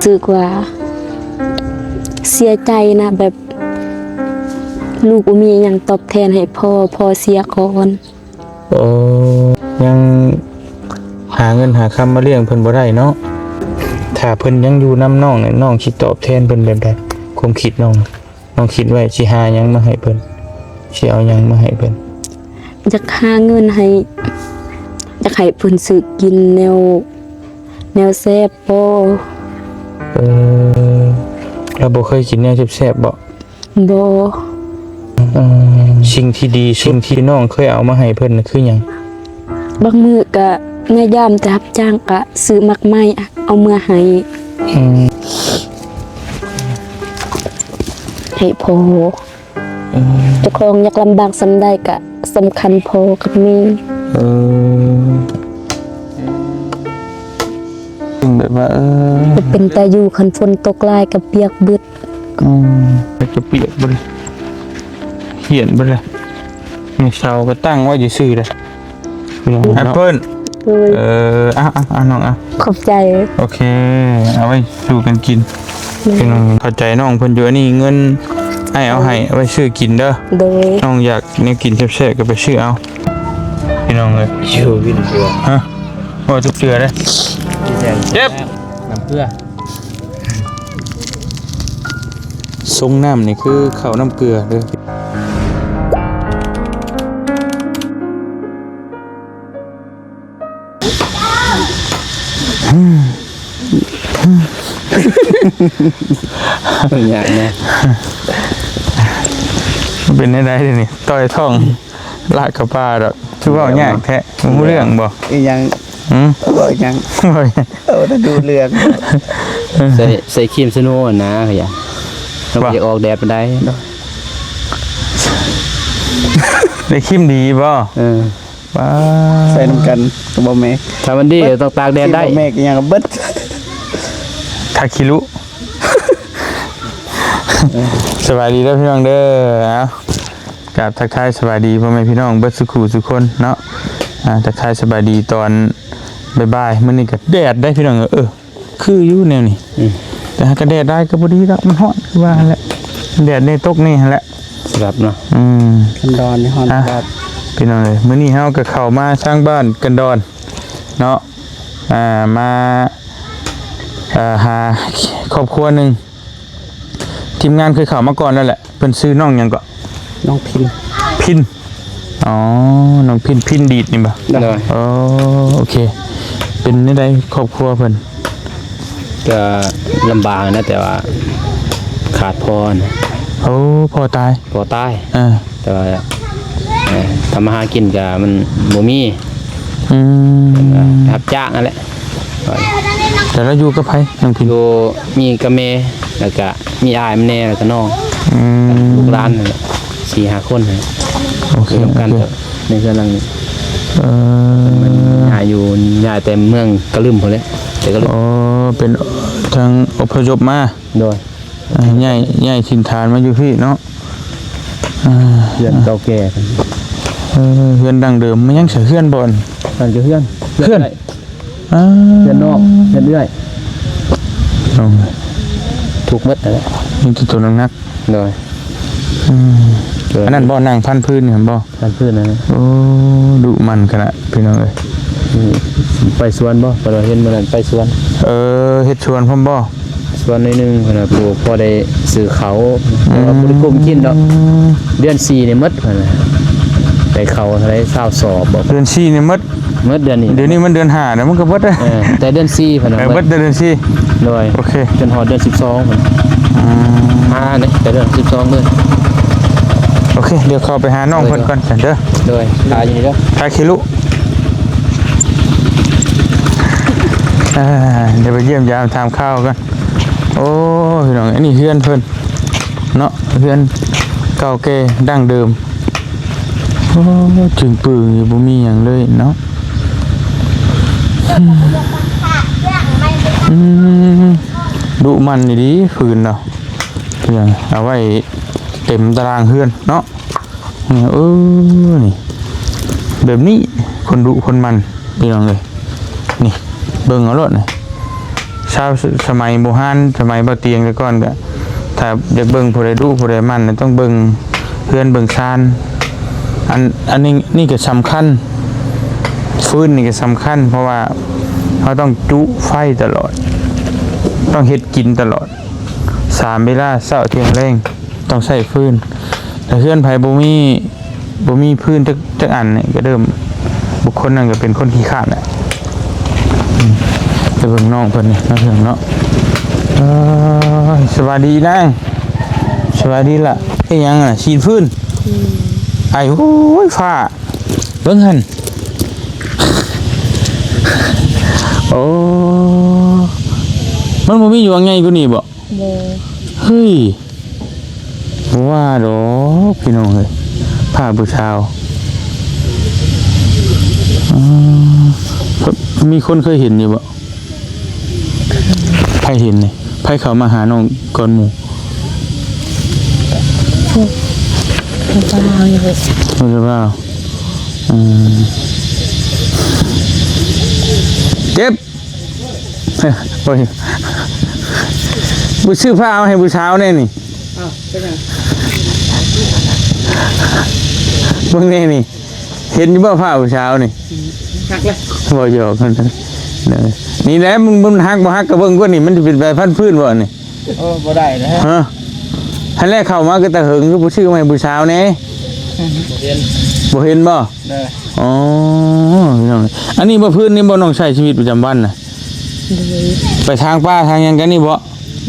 ຮູ້ສຶກວ່າເສຍໃຈນະ ແບບລູກບໍ່ມີຫຍັງຕອບແທນໃຫ້ພໍ່ ພໍ່ເສຍກ່ອນ. ໂອ້ ຍັງຫາເງິນຫາຄຳມາລ້ຽງເພິ່ນບໍ່ໄດ້ເນາະ. ຖ້າເພິ່ນຍັງຢູ່ນຳນ້ອງນີ້ ນ້ອງຊິຕອບແທນເພິ່ນແບບໃດ? ຄວາມຄິດນ້ອງ ນ້ອງຄິດໄວ້ຊິຫາຫຍັງມາໃຫ້ເພິ່ນ? ຊິເອົາຫຍັງມາໃຫ້ເພິ່ນ? ຢາກຫາເງິນໃຫ້ ຢາກໃຫ້ເພິ່ນຊື້ກິນແນວ ແນວແຊບພໍ. ເອີ ລາວບໍ່ເຄີຍກິນແນວແຊບໆບໍ? ບໍ່. ເອີ ສິ່ງທີ່ດີ ສິ່ງທີ່ນ້ອງເຄີຍເອົາມາໃຫ້ເພິ່ນນະຄືຫຍັງ? ບາງມື້ກະ ຍາມແຕ່ຮັບຈ້າງກະຊື້ໝາກໄມ້ເອົາເມືອໃຫ້ ອືມ ໃຫ້ພໍ່. ເອີ ເຈົ້າຂອງຢາກລຳບາກສ່ຳໃດກະສຳຄັນພໍ່ກັບແມ່. ເອີ ເປັນແບບວ່າ ເອີ ເປັນຕາຢູ່ ຄັນຝົນຕົກຫຼາຍກະປຽກເບິດ. ອືມ ຈະປຽກເບິດ ຮຽນເບິດລະ. ມີເສົາກະຕັ້ງໄວ້ຊື່ໆເດ້. ແອັບເປິ້ນ ໂດຍ ເອີ ເອົາໆໆ ນ້ອງ ເອົາ ຂອບໃຈ. ໂອເຄ ເອົາໄວ້ສູ່ກັນກິນ. ໂດຍ ພີ່ນ້ອງ ເຂົ້າໃຈນ້ອງເພິ່ນຢູ່. ອັນນີ້ເງິນອ້າຍເອົາໃຫ້ ເອົາໄວ້ຊື້ກິນເດີ. ໂດຍ ນ້ອງຢາກແນວກິນແຊບໆກະໄປຊື້ເອົາ ພີ່ນ້ອງເອີຍ. ຢູ່ວິນເທື່ອ ຮະ ບໍ່ທຸກເທື່ອເດ້. ເຈັບ ນ້ຳເກືອ. ຊົງນ້ຳນີ້ຄືເຂົ້ານ້ຳເກືອເດີ. ຍາກນະ ເປັນແນວໃດເດນີ້? ຕ່ອຍທ້ອງ ລາກເຂົ້າປ່າດອກ. ຄືເວົ້າຍາກແທ້ ບໍ່ຮູ້ເລື່ອງບໍ? ອີຫຍັງ? ຫຶ? ເວົ້າຫຍັງ? ເວົ້າຫຍັງ? ເອີ ບໍ່ໄດ້ຮູ້ເລື່ອງ. ໃສ່ ໃສ່ຄຣີມສະໂນຫັ້ນນາ ຂະຫຍັງ ເຮົາບໍ່ຢາກອອກແດດປານໃດ. ໄດ້ຄຣີມດີບໍ? ເອີ ວ້າ ໃສ່ນຳກັນກະບໍ່ແມັກ. ຖ້າມັນດີກະຕ້ອງຕາກແດດໄດ້ ບໍ່ແມັກອີຫຍັງກະເບິດ ທາຄີລຸ. ສະບາຍດີເດີພີ່ນ້ອງເດີ. ເອົາ ກາບທັກທາຍສະບາຍດີພໍ່ແມ່ພີ່ນ້ອງເບິດສູ່ຄູ່ສູ່ຄົນເນາະ. ອ່າ ທັກທາຍສະບາຍດີຕອນບ່າຍໆ. ມື້ນີ້ກະແດດໄດ໋ພີ່ນ້ອງເອີຍ. ເອີ ຄືຢູ່ແນວນີ້ ອືມ ແຕ່ຫາກະແດດຫຼາຍກະບໍ່ດີດອກ ມັນຮ້ອນຄືວ່າຫັ້ນແຫຼະ. ແດດແດ່ຕົກແດ່ຫັ້ນແຫຼະ ສະຫຼັບເນາະ. ອືມ ກັນດອນນີ້ຮ້ອນ ອ່ະ ສະຫຼັບ. ພີ່ນ້ອງເອີຍ ມື້ນີ້ເຮົາກະເຂົ້າມາທາງບ້ານກັນດອນເນາະ. ອ່າ ມາ ເອີ ຫາຄອບຄົວໜຶ່ງ ທີມງານເຄີຍເຂົ້າມາກ່ອນແລ້ວແຫຼະ. ເພິ່ນຊື່ນ້ອງຫຍັງເກາະ? ນ້ອງພິນ. ພິນ. ອໍ ນ້ອງພິນ ພິນດີດນີ້ບໍ? ໂດຍ. ອໍ ໂອເຄ. ເປັນແນວໃດຄອບຄົວເພິ່ນ? ກະລຳບາກນະ ແຕ່ວ່າຂາດພໍ່ນະ. ໂອ້ ພໍ່ຕາຍ? ພໍ່ຕາຍ. ເອີ ແຕ່ວ່າ ເອີ ທຳມາຫາກິນກະມັນບໍ່ມີ. ອືມ ຮັບຈ້າງຫັ້ນແຫຼະ. ແຕ່ລາວຢູ່ກັບໃຜ ນ້ອງພິນ? ຢູ່ ມີກັບແມ່ ແລ້ວກະມີອ້າຍມັນແດ່ ແລ້ວກະນ້ອງ. ອືມ ລູກຫຼານສີ່ຫ້າຄົນ. ໂອເຄ ຢູ່ນຳກັນ ໂອເຄ ໃນເຮືອນຫຼັງນີ້. ເອີ ມັນຍ້າຍຢູ່ ຍ້າຍແຕ່ເມືອງກະລຶມພຸ້ນແຫຼະ ແຕ່ກະລຶມ. ອໍ ເປັນທາງອົບພະຍົບມາ. ໂດຍ. ອ່າ ຍ້າຍ ຍ້າຍຖິ່ນຖານມາຢູ່ພີ້ເນາະ. ອ່າ ເຮືອນເກົ່າແກ່. ເອີ ເຮືອນດັ້ງເດີມ. ມັນຍັງໃຊ້ເຮືອນບໍ່? ນັ້ນກະເຮືອນ ເຮືອນ ເຮືອນ. ອ່າ ເຮືອນນ້ອງ ເຮືອນເອື້ອຍ ນ້ອງ ຖືກໝົດຫັ້ນແຫຼະ ມີແຕ່ໂຕໜັກໆ. ໂດຍ. ອືມ ໂດຍ. ອັນນັ້ນບໍ່ ນັ່ງພັນພື້ນຫັ້ນບໍ່? ພັນພື້ນຫັ້ນ. ໂອ້ ດຸໝັ່ນຂະໜາດ ພີ່ນ້ອງເອີຍ. ນີ້ ໄປສວນບໍ່? ເພິ່ນວ່າເຫັນມື້ນັ້ນໄປສວນ. ເອີ ເຮັດສວນພ້ອມບໍ່? ສວນໜ້ອຍໜຶ່ງ ເພິ່ນວ່າປູກພໍໄດ້ຊື້ເຂົ້າ ແຕ່ວ່າບໍ່ໄດ້ກຸ້ມກິນດອກ. ອືມ ເດືອນສີ່ນີ້ໝົດ ເພິ່ນວ່າ ໄດ້ເຂົ້າເທົ່າໃດ ຊາວສອບບໍ່? ເດືອນສີ່ນີ້ໝົດ. ໝົດເດືອນນີ້ ດຽວນີ້ມັນເດືອນຫ້າແລ້ວ ມັນກະໝົດ. ເອີ ແຕ່ເດືອນສີ່ເພິ່ນວ່າ ເອີ ໝົດແຕ່ເດືອນສີ່. ໂດຍ. ໂອເຄ ຈົນຮອດເດືອນສິບສອງພຸ້ນ. ອືມ ຫາເດ້ ແຕ່ເດືອນສິບສອງເລີຍ. ໂອເຄ ດຽວເຂົ້າໄປຫານ້ອງເພິ່ນກ່ອນຊັ້ນເດີ. ໂດຍ. ຖ້າຢູ່ນີ້ເດີ ຖ້າຂີ້ລຸ. ອ່າ ດຽວໄປຢ້ຽມຢາມຖາມຂ່າວກ່ອນ. ໂອ້ ພີ່ນ້ອງ ອັນນີ້ເຮືອນເພິ່ນເນາະ ເຮືອນເກົ່າແກ່ດັ້ງເດີມ. ໂອ້ ຈຶງປືຢູ່ ບໍ່ມີຫຍັງເລີຍເນາະ. ອືມ ດຸໝັ່ນອີ່ຫຼີ ຟືນເນາະ ເອົາໄວ້ເຕັມຕາລາງເຮືອນເນາະ. ເອີ ນີ້ ແບບນີ້ ຄົນດຸຄົນໝັ່ນ ພີ່ນ້ອງເອີຍ. ນີ້ ເບິ່ງເອົາໂລດນີ້. ຊາວສະໄໝບູຮານ ສະໄໝບໍ່ຕຽງແຕ່ກ່ອນກະ ຖ້າຢາກເບິ່ງຜູ້ໃດດຸຜູ້ໃດໝັ່ນ ຕ້ອງເບິ່ງເຮືອນເບິ່ງຊານ. ອັນ ອັນນີ້ ນີ້ກະສຳຄັນ ຟືນນີ້ກະສຳຄັນ ເພາະວ່າເຮົາຕ້ອງຈຸໄຟຕະຫຼອດ ຕ້ອງເຮັດກິນຕະຫຼອດ ສາມເວລາ ເຊົ້າ ທ່ຽງ ແລງ ຕ້ອງໃຊ້ຟືນ. ຖ້າເຮືອນໃຜບໍ່ມີ ບໍ່ມີຟືນຈັກ ຈັກອັນນີ້ກະເລີ່ມ ບຸກຄົນນັ້ນກະເປັນຄົນຂີ້ຄ້ານແຫຼະ. ອືມ ໄປເບິ່ງນ້ອງເພິ່ນນີ້ເນາະ ເນາະ. ເອີຍ ສະບາຍດີນາງ ສະບາຍດີລະ. ເຮັດຫຍັງນະ? ສີດຟືນ. ອືມ ໄອ້ ໂອ້ຍ ຟ້າ ເບິ່ງຫັ້ນ. ໂອ້ ມັນບໍ່ມີຢູ່ອັນໃຫຍ່ກວ່ານີ້ບໍ? ບໍ່. ເຮີ້ຍ ບໍ່ວ່າດອກພີ່ນ້ອງເອີຍ ຜ້າຜູ້ສາວ. ອືມ ມີຄົນເຄີຍເຫັນຢູ່ບໍ? ໃຜເຫັນນີ້? ໃຜເຂົ້າມາຫານ້ອງກ່ອນໝູ່? ຜູ້ ຜູ້ບ່າວນີ້ແຫຼະ. ຜູ້ບ່າວ. ອືມ ເຈັບ. ໂອ້ຍ ບໍ່ຊື້ຜ້າມາໃຫ້ຜູ້ສາວແດ່ນີ້. ອ້າວ ເປັນຫຍັງ? ເບິ່ງແດ່ນີ້ ເຫັນຢູ່ບໍ່ຜ້າຜູ້ສາວນີ້? ອືມ ຫັກລະ ບໍ່ ຢອກກັນ. ນີ້ແຫຼະ ມັນ ມັນຫັກບໍ່ຫັກກະເບິ່ງກ່ອນນີ້ ມັນຊິເປັນແບບພັນຟືນບໍ່ນີ້? ໂອ້ ບໍ່ໄດ້ແລ້ວ. ຮະ ຫັ້ນແຫຼະ ເຂົ້າມາກະຕາເຫິງ ຄືບໍ່ຊື້ມາໃຫ້ຜູ້ສາວແດ່? ອືມ ບໍ່ເຫັນ ບໍ່ເຫັນບໍ່? ເອີ ອໍ ພີ່ນ້ອງ ອັນນີ້ບໍ່ ຟືນນີ້ບໍ່ ນ້ອງໃຊ້ຊີວິດປະຈຳວັນນະ? ໂດຍ. ໄປທາງປ່າທາງຫຍັງກັນນີ້ບໍ່?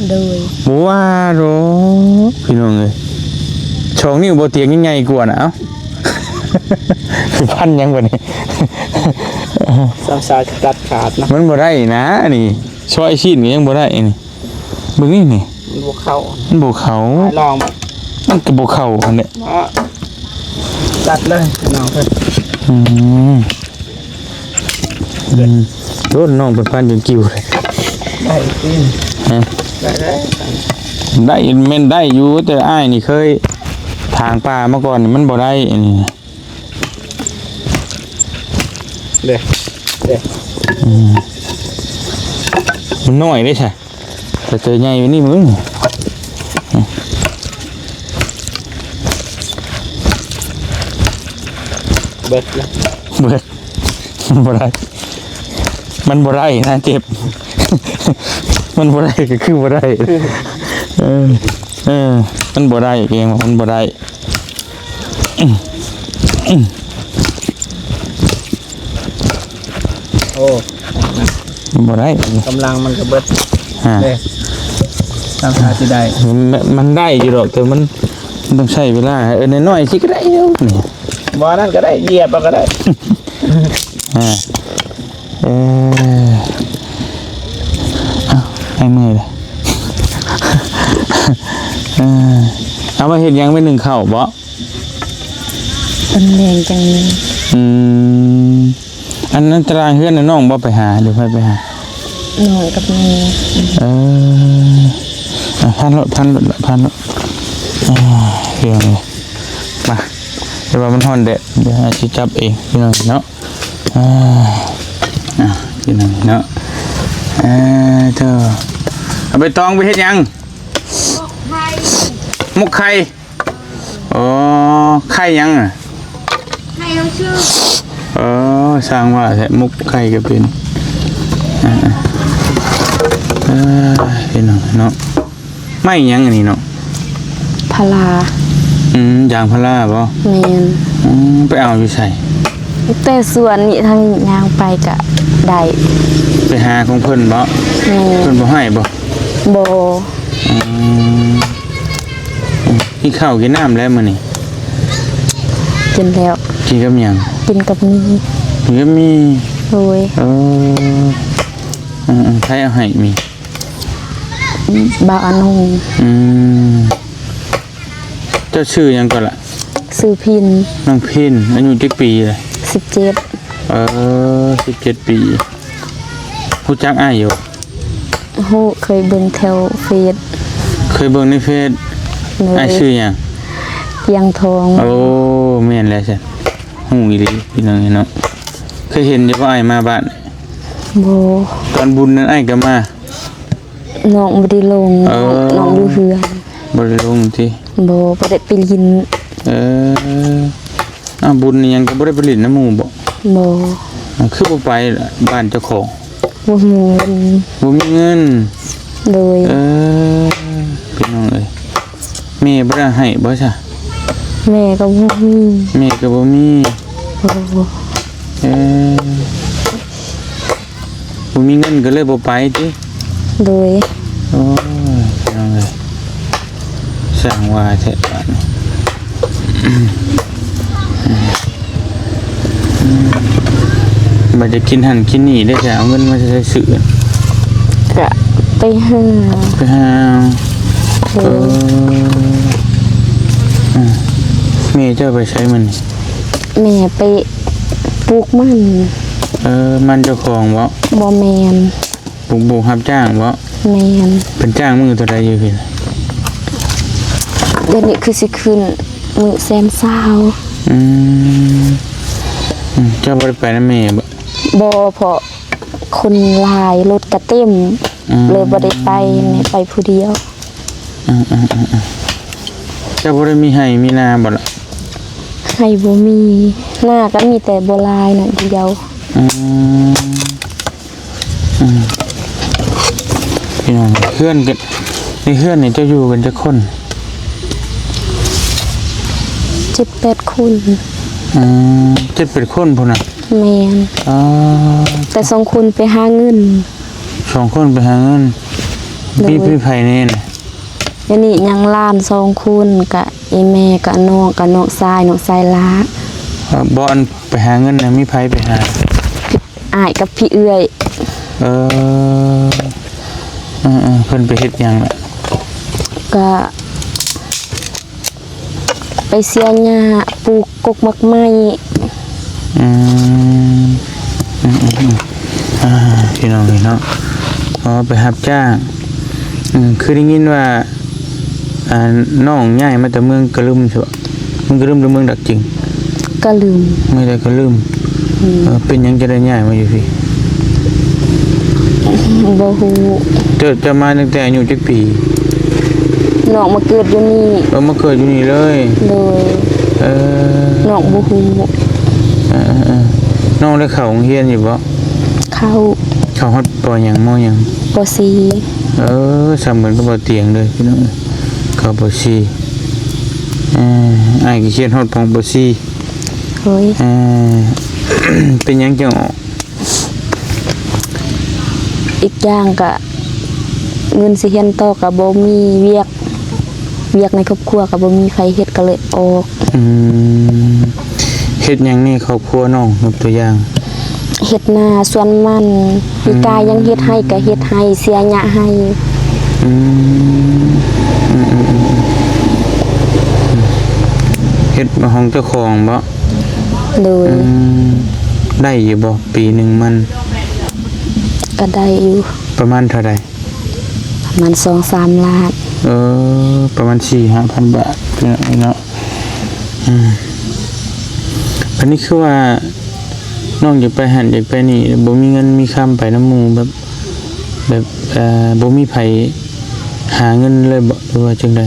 ໂດຍ. ບໍ່ວ່າດອກພີ່ນ້ອງເອີຍ ສອງນິ້ວບໍ່ຕຽງຍັງໃຫຍ່ກວ່ານະ. ເອົ້າ ຊິພັນຫຍັງບັດນີ້? ສາມສາຍຕັດຂາດນະ ມັນບໍ່ໄດ້ນະ ອັນນີ້ຊອຍຊີ້ນກະຍັງບໍ່ໄດ້ນີ້. ເບິ່ງນີ້ ນີ້ ມັນບໍ່ເຂົ້າ ມັນບໍ່ເຂົ້າ ລອງ ມັນກະບໍ່ເຂົ້າຫັ້ນແຫຼະ. ຕັດເລີຍນ້ອງເພິ່ນ. ອືມ ອືມ ໂດນນ້ອງເພິ່ນຟັນຈົນກິວເລີຍ. ໄດ້ຕິ? ຮະ ໄດ້ ໄດ້ ໄດ້ ໄດ້ແມ່ນໄດ້ຢູ່ ແຕ່ອ້າຍນີ້ເຄີຍຖາງປ່າມາກ່ອນ ມັນບໍ່ໄດ້ອັນນີ້. ເດ້ ເດ້ ອືມ ມັນນ້ອຍເດ້ຊະ ແຕ່ໂຕໃຫຍ່ກວ່ານີ້ມຶງ. ເບິດລະ ເບິດ ມັນບໍ່ໄດ້ ມັນບໍ່ໄດ້ນະ ເຈັບ ມັນບໍ່ໄດ້ກະຄືບໍ່ໄດ້. ເອີ ເອີ ມັນບໍ່ໄດ້ ເກງວ່າມັນບໍ່ໄດ້. ໂອ້ ບໍ່ໄດ້ ກຳລັງມັນກະເບິດ. ຮະ ເດ້ ຕາມຫາຊິໄດ້ ມັນ ມັນໄດ້ຢູ່ດອກ ແຕ່ມັນ ມັນຕ້ອງໃຊ້ເວລາ. ເອີ ນ້ອຍໆຊິກະໄດ້ຢູ່ນີ້ ບໍ່ ອັນນັ້ນກະໄດ້ ຢຽບເອົາກະໄດ້. ຮະ ເອີ ເອົ້າ ໃຫ້ເມື່ອຍເດ້. ເອີ ເອົາມາເຮັດຫຍັງ? ໄປໜຶ້ງເຂົ້າບໍ? ຕອນແລງຈັ່ງໜຶ້ງ. ອືມ ອັນນັ້ນຕາລາງເຮືອນນະ ນ້ອງບໍ່ໄປຫາ ຫຼືໃຜໄປຫາ? ນ້ອງກັບແມ່. ເອີ ອ່ະ ພັນໂລດ ພັນໂລດ ພັນໂລດ. ອ່າ ເລື່ອງນີ້ ມາ ແຕ່ວ່າມັນຮ້ອນແດດ ດຽວອ້າຍຊິຈັບເອງ ພີ່ນ້ອງເນາະ. ອ່າ ອ່າ ພີ່ນ້ອງເນາະ. ເອີ ເຈົ້າ ເອົາໃບຕອງໄປເຮັດຫຍັງ? ໝົກໄຂ່ ໝົກໄຂ່. ອໍ ໄຂ່ຫຍັງນະ? ໄຂ່ເຮົາຊື່. ເອີ ຊ່າງວ່າແທ້ ໝົກໄຂ່ກະເປັນ. ອ່າ ອ່າ ພີ່ນ້ອງເນາະ. ໄມ້ຫຍັງອັນນີ້ເນາະ? ພາລາ. ອືມ ຢາງພາລາບໍ? ແມ່ນ. ອືມ ໄປເອົາຢູ່ໃສ? ແຕ່ສວນນີ້ ທາງນີ້ຍ່າງໄປກະໄດ້. ໄປຫາຂອງເພິ່ນບໍ? ແມ່ນ. ເພິ່ນບໍ່ໃຫ້ບໍ? ບໍ່. ອືມ ກິນເຂົ້າກິນນ້ຳແລ້ວມື້ນີ້? ກິນແລ້ວ. ກິນກັບຫຍັງ? ກິນກັບໝີ່. ກິນກັບໝີ່? ໂດຍ. ເອີ ເອີ ໃຜເອົາໃຫ້ໝີ່? ບ່າວອານົງ. ອືມ ເຈົ້າຊື່ຫຍັງກ່ອນລະ? ຊື່ພິນ. ນ້ອງພິນ ອາຍຸຈັກປີລະ? ສິບເຈັດ. ເອີ ສິບເຈັດປີ. ຮູ້ຈັກອ້າຍຢູ່? ຮູ້ ເຄີຍເບິ່ງແຖວເຟສ. ເຄີຍເບິ່ງໃນເຟສ. ໂດຍ. ອ້າຍຊື່ຫຍັງ? ກຽງທອງ. ໂອ້ ແມ່ນແລ້ວຊັ້ນ ຮູ້ອີ່ຫຼີພີ່ນ້ອງເນາະ. ເຄີຍເຫັນຢູ່ບໍ່ອ້າຍມາບ້ານ? ບໍ່. ຕອນບຸນນັ້ນອ້າຍກະມາ. ນ້ອງບໍ່ໄດ້ລົງ. ເອີ ນ້ອງ ນ້ອງຢູ່ເຮືອນ. ບໍ່ໄດ້ລົງຕິ? ບໍ່ ບໍ່ໄດ້ໄປຫຼິ້ນ. ເອີ ອ້າວ ບຸນອີ່ຫຍັງກໍບໍ່ໄດ້ໄປຫຼິ້ນນຳໝູ່ບໍ? ບໍ່. ອ້າວ ຄືບໍ່ໄປບ້ານເຈົ້າຂອງ? ບໍ່ມີເງິນ. ບໍ່ມີເງິນ? ໂດຍ. ເອີ ພີ່ນ້ອງເອີຍ ແມ່ບໍ່ໄດ້ໃຫ້ບໍ່ຊະ? ແມ່ກໍບໍ່ມີ. ແມ່ກໍບໍ່ມີ. ໂອ້ ເອີ ບໍ່ມີເງິນກໍເລີຍບໍ່ໄປຕິ? ໂດຍ. ໂອ້ຍ ພີ່ນ້ອງເອີຍ ຊ່າງວ່າແທ້ບາດນີ້. ບັດຈະກິນຫັ້ນກິນນີ້ໄດ້ ຈະເອົາເງິນມາໃສຊື້? ກະໄປຫາ ໄປຫາ. ໂດຍ. ເອີ ອືມ ແມ່ເຈົ້າໄປໃສມື້ນີ້? ແມ່ໄປປູກມັນ. ເອີ ມັນເຈົ້າຂອງບໍ? ບໍ່ແມ່ນ. ປູກ ປູກຮັບຈ້າງບໍ? ແມ່ນ. ເພິ່ນຈ້າງມື້ເທົ່າໃດຢູ່ພີ້? ດຽວນີ້ຄືຊິຂຶ້ນມື້ແສນຊາວ. ອືມ ອືມ ເຈົ້າບໍ່ໄດ້ໄປນຳແມ່ບໍ? ບໍ່ ເພາະຄົນຫຼາຍ ລົດກະເຕັມ. ອືມ ເລີຍບໍ່ໄດ້ໄປ ແມ່ໄປຜູ້ດຽວ. ອືມ ເຈົ້າບໍ່ໄດ້ມີໄຮ່ມີນາບໍລະ? ໄຮ່ບໍ່ມີ ນາກໍມີແຕ່ບໍ່ຫຼາຍໜ້ອຍດຽວ. ອືມ ອືມ ພີ່ນ້ອງ ເຮືອນກໍ ໃນເຮືອນນີ້ເຈົ້າຢູ່ກັນຈັກຄົນ? ເຈັດແປດຄົນ. ອືມ ເຈັດແປດຄົນພຸ້ນນະ? ແມ່ນ. ອໍ ແຕ່ສອງຄົນໄປຫາເງິນ. ສອງຄົນໄປຫາເງິນ. ໂດຍ. ມີ ມີໃຜແດ່ນະ? ດຽວນີ້ຍັງຫຼານສອງຄົນ ກະອີ່ແມ່ ກະນ້ອງ ກະນ້ອງຊາຍ ນ້ອງຊາຍຫຼ້າ. ເອີ ບໍ່ ອັນໄປຫາເງິນນະ ມີໃຜໄປຫາ? ອ້າຍກັບພີ່ເອື້ອຍ. ເອີ ເອີໆ ເພິ່ນໄປເຮັດຫຍັງລະ? ກະ ໄປເສຍຫຍ້າ ປູກກົກໝາກໄມ້. ອືມ ອືມໆໆ ອ່າ ພີ່ນ້ອງເອີຍເນາະ ອໍ ໄປຮັບຈ້າງ. ອືມ ຄືໄດ້ຍິນວ່າ ອ່າ ນ້ອງຍ້າຍມາແຕ່ເມືອງກະລຶມໃຊ່ບໍ່? ເມືອງກະລຶມ ຫຼື ເມືອງດາກຈຶງ? ກະລຶມ. ເມືອງໃດ? ກະລຶມ. ອືມ ເອີ ເປັນຫຍັງຈະໄດ້ຍ້າຍມາຢູ່ພີ້? ບໍ່ຮູ້. ເຈົ້າ ເຈົ້າມາຕັ້ງແຕ່ອາຍຸຈັກປີ? ນ້ອງມາເກີດຢູ່ນີ້. ເອີ ມາເກີດຢູ່ນີ້ເລີຍ? ໂດຍ. ເອີ ນ້ອງບໍ່ຮູ້. ເອີໆໆ ນ້ອງໄດ້ເຂົ້າໂຮງຮຽນຢູ່ບໍ່? ເຂົ້າ. ເຂົ້າຮອດ ປໍ ຫຍັງ ມໍ ຫຍັງ? ປໍສີ່. ເອີ ສ່ຳກັນກັບບ່າວຕຽງເລີຍ ພີ່ນ້ອງເອີຍ ເຂົ້າປໍສີ່. ເອີ ອ້າຍກໍຮຽນຮອດ ປໍສີ່. ໂດຍ. ເອີ ເປັນຫຍັງຈັ່ງອອກ? ອີກຢ່າງກະເງິນຊິຮຽນຕໍ່ກະບໍ່ມີ ວຽກ ວຽກໃນຄອບຄົວກະບໍ່ມີໃຜເຮັດ ກະເລີຍອອກ. ອືມ ເຮັດຫຍັງໃນຄອບຄົວນ້ອງ? ຍົກຕົວຢ່າງ ເຮັດນາ ສວນມັນ. ອືມ ປີກາຍຍັງເຮັດໄຮ່ກະເຮັດໄຮ່ ເສຍຫຍ້າໄຮ່. ອືມ ອືມໆ ເຮັດຂອງເຈົ້າຂອງບໍ? ໂດຍ. ອືມ ໄດ້ຢູ່ບໍ່ ປີໜຶ່ງມັນ? ກະໄດ້ຢູ່. ປະມານເທົ່າໃດ? ປະມານສອງສາມລ້ານ. ເອີ ປະມານສີ່ຫ້າພັນບາດ ພີ່ນ້ອງເນາະ. ອືມ ອັນນີ້ຄືວ່ານ້ອງຢາກໄປຫັ້ນຢາກໄປນີ້ ບໍ່ມີເງິນມີຄຳໄປນຳໝູ່ ແບບ ແບບ ເອີ ບໍ່ມີໃຜຫາເງິນເລີຍບໍ ຫຼືວ່າຈັ່ງໃດ?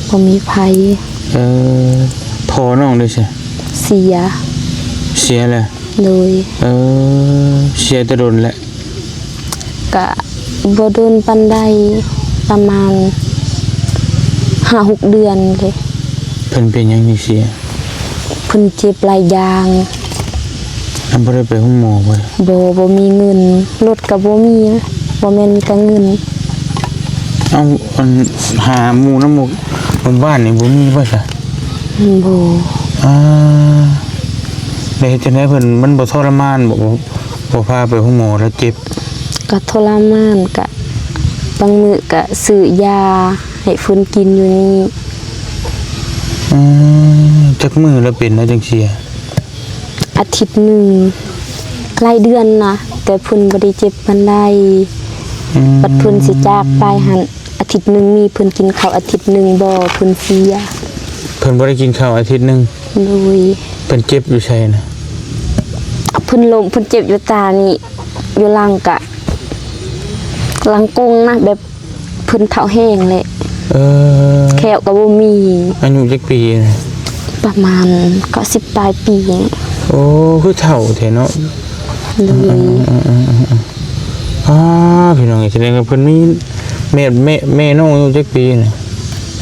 ບໍ່ມີໃຜ. ເອີ ພໍ່ນ້ອງເດຊະ? ເສຍ. ເສຍແລ້ວ? ໂດຍ. ເອີ ເສຍແຕ່ດົນແລ້ວ? ກະບໍ່ດົນປານໃດ ປະມານຫ້າຫົກເດືອນເດ. ເພິ່ນເປັນຫຍັງຈຶ່ງເສຍ? ເພິ່ນເຈັບຫຼາຍຢ່າງ. ອາ ບໍ່ໄດ້ໄປໂຮງໝໍບໍ? ບໍ່ ບໍ່ມີເງິນ ລົດກະບໍ່ມີ ບໍ່ແມ່ນມີແຕ່ເງິນ. ເອົ້າ ອັນ ຫາໝູ່ນຳໝູ່ບ້ານນີ້ບໍ່ມີບໍ່ຊະ? ບໍ່. ອາ ແລ້ວເຮັດຈັ່ງໃດເພິ່ນ ມັນບໍ່ທໍລະມານບໍ? ບໍ່ ບໍ່ພາໄປໂຮງໝໍລະເຈັບ? ກະທໍລະມານ ກະບາງມື້ກະຊື້ຢາໃຫ້ເພິ່ນກິນຢູ່ນີ້. ອືມ ຈັກມື້ລະເປັນລະຈັ່ງເສຍ? ອາທິດໜຶ່ງ ຫຼາຍເດືອນນະ ແຕ່ເພິ່ນບໍ່ໄດ້ເຈັບປານໃດ. ອືມ ບັດເພິ່ນຊິຈາກໄປຫັ້ນ ອາທິດໜຶ່ງມີເພິ່ນກິນເຂົ້າ ອາທິດໜຶ່ງບໍ່ ເພິ່ນເສຍ. ເພິ່ນບໍ່ໄດ້ກິນເຂົ້າອາທິດໜຶ່ງ? ໂດຍ. ເພິ່ນເຈັບຢູ່ໃສນະ? ເພິ່ນລົ້ມ ເພິ່ນເຈັບຢູ່ຕານີ້ ຢູ່ຫຼັງກະ ຫຼັງກົງນະ ແບບ ຄົນເຖົ້າແຮງແຫຼະ. ເອີ ແຂ້ວກໍບໍ່ມີ. ອາຍຸຈັກປີ? ປະມານເກົ້າສິບປາຍປີ. ໂອ້ ຄືເຖົ້າແທ້ເນາະ. ໂດຍ. ອືມໆໆໆ ອາ ພີ່ນ້ອງເອີຍ ສະແດງວ່າເພິ່ນມີ ແມ່ ແມ່ ແມ່ນ້ອງອາຍຸຈັກປີນະ?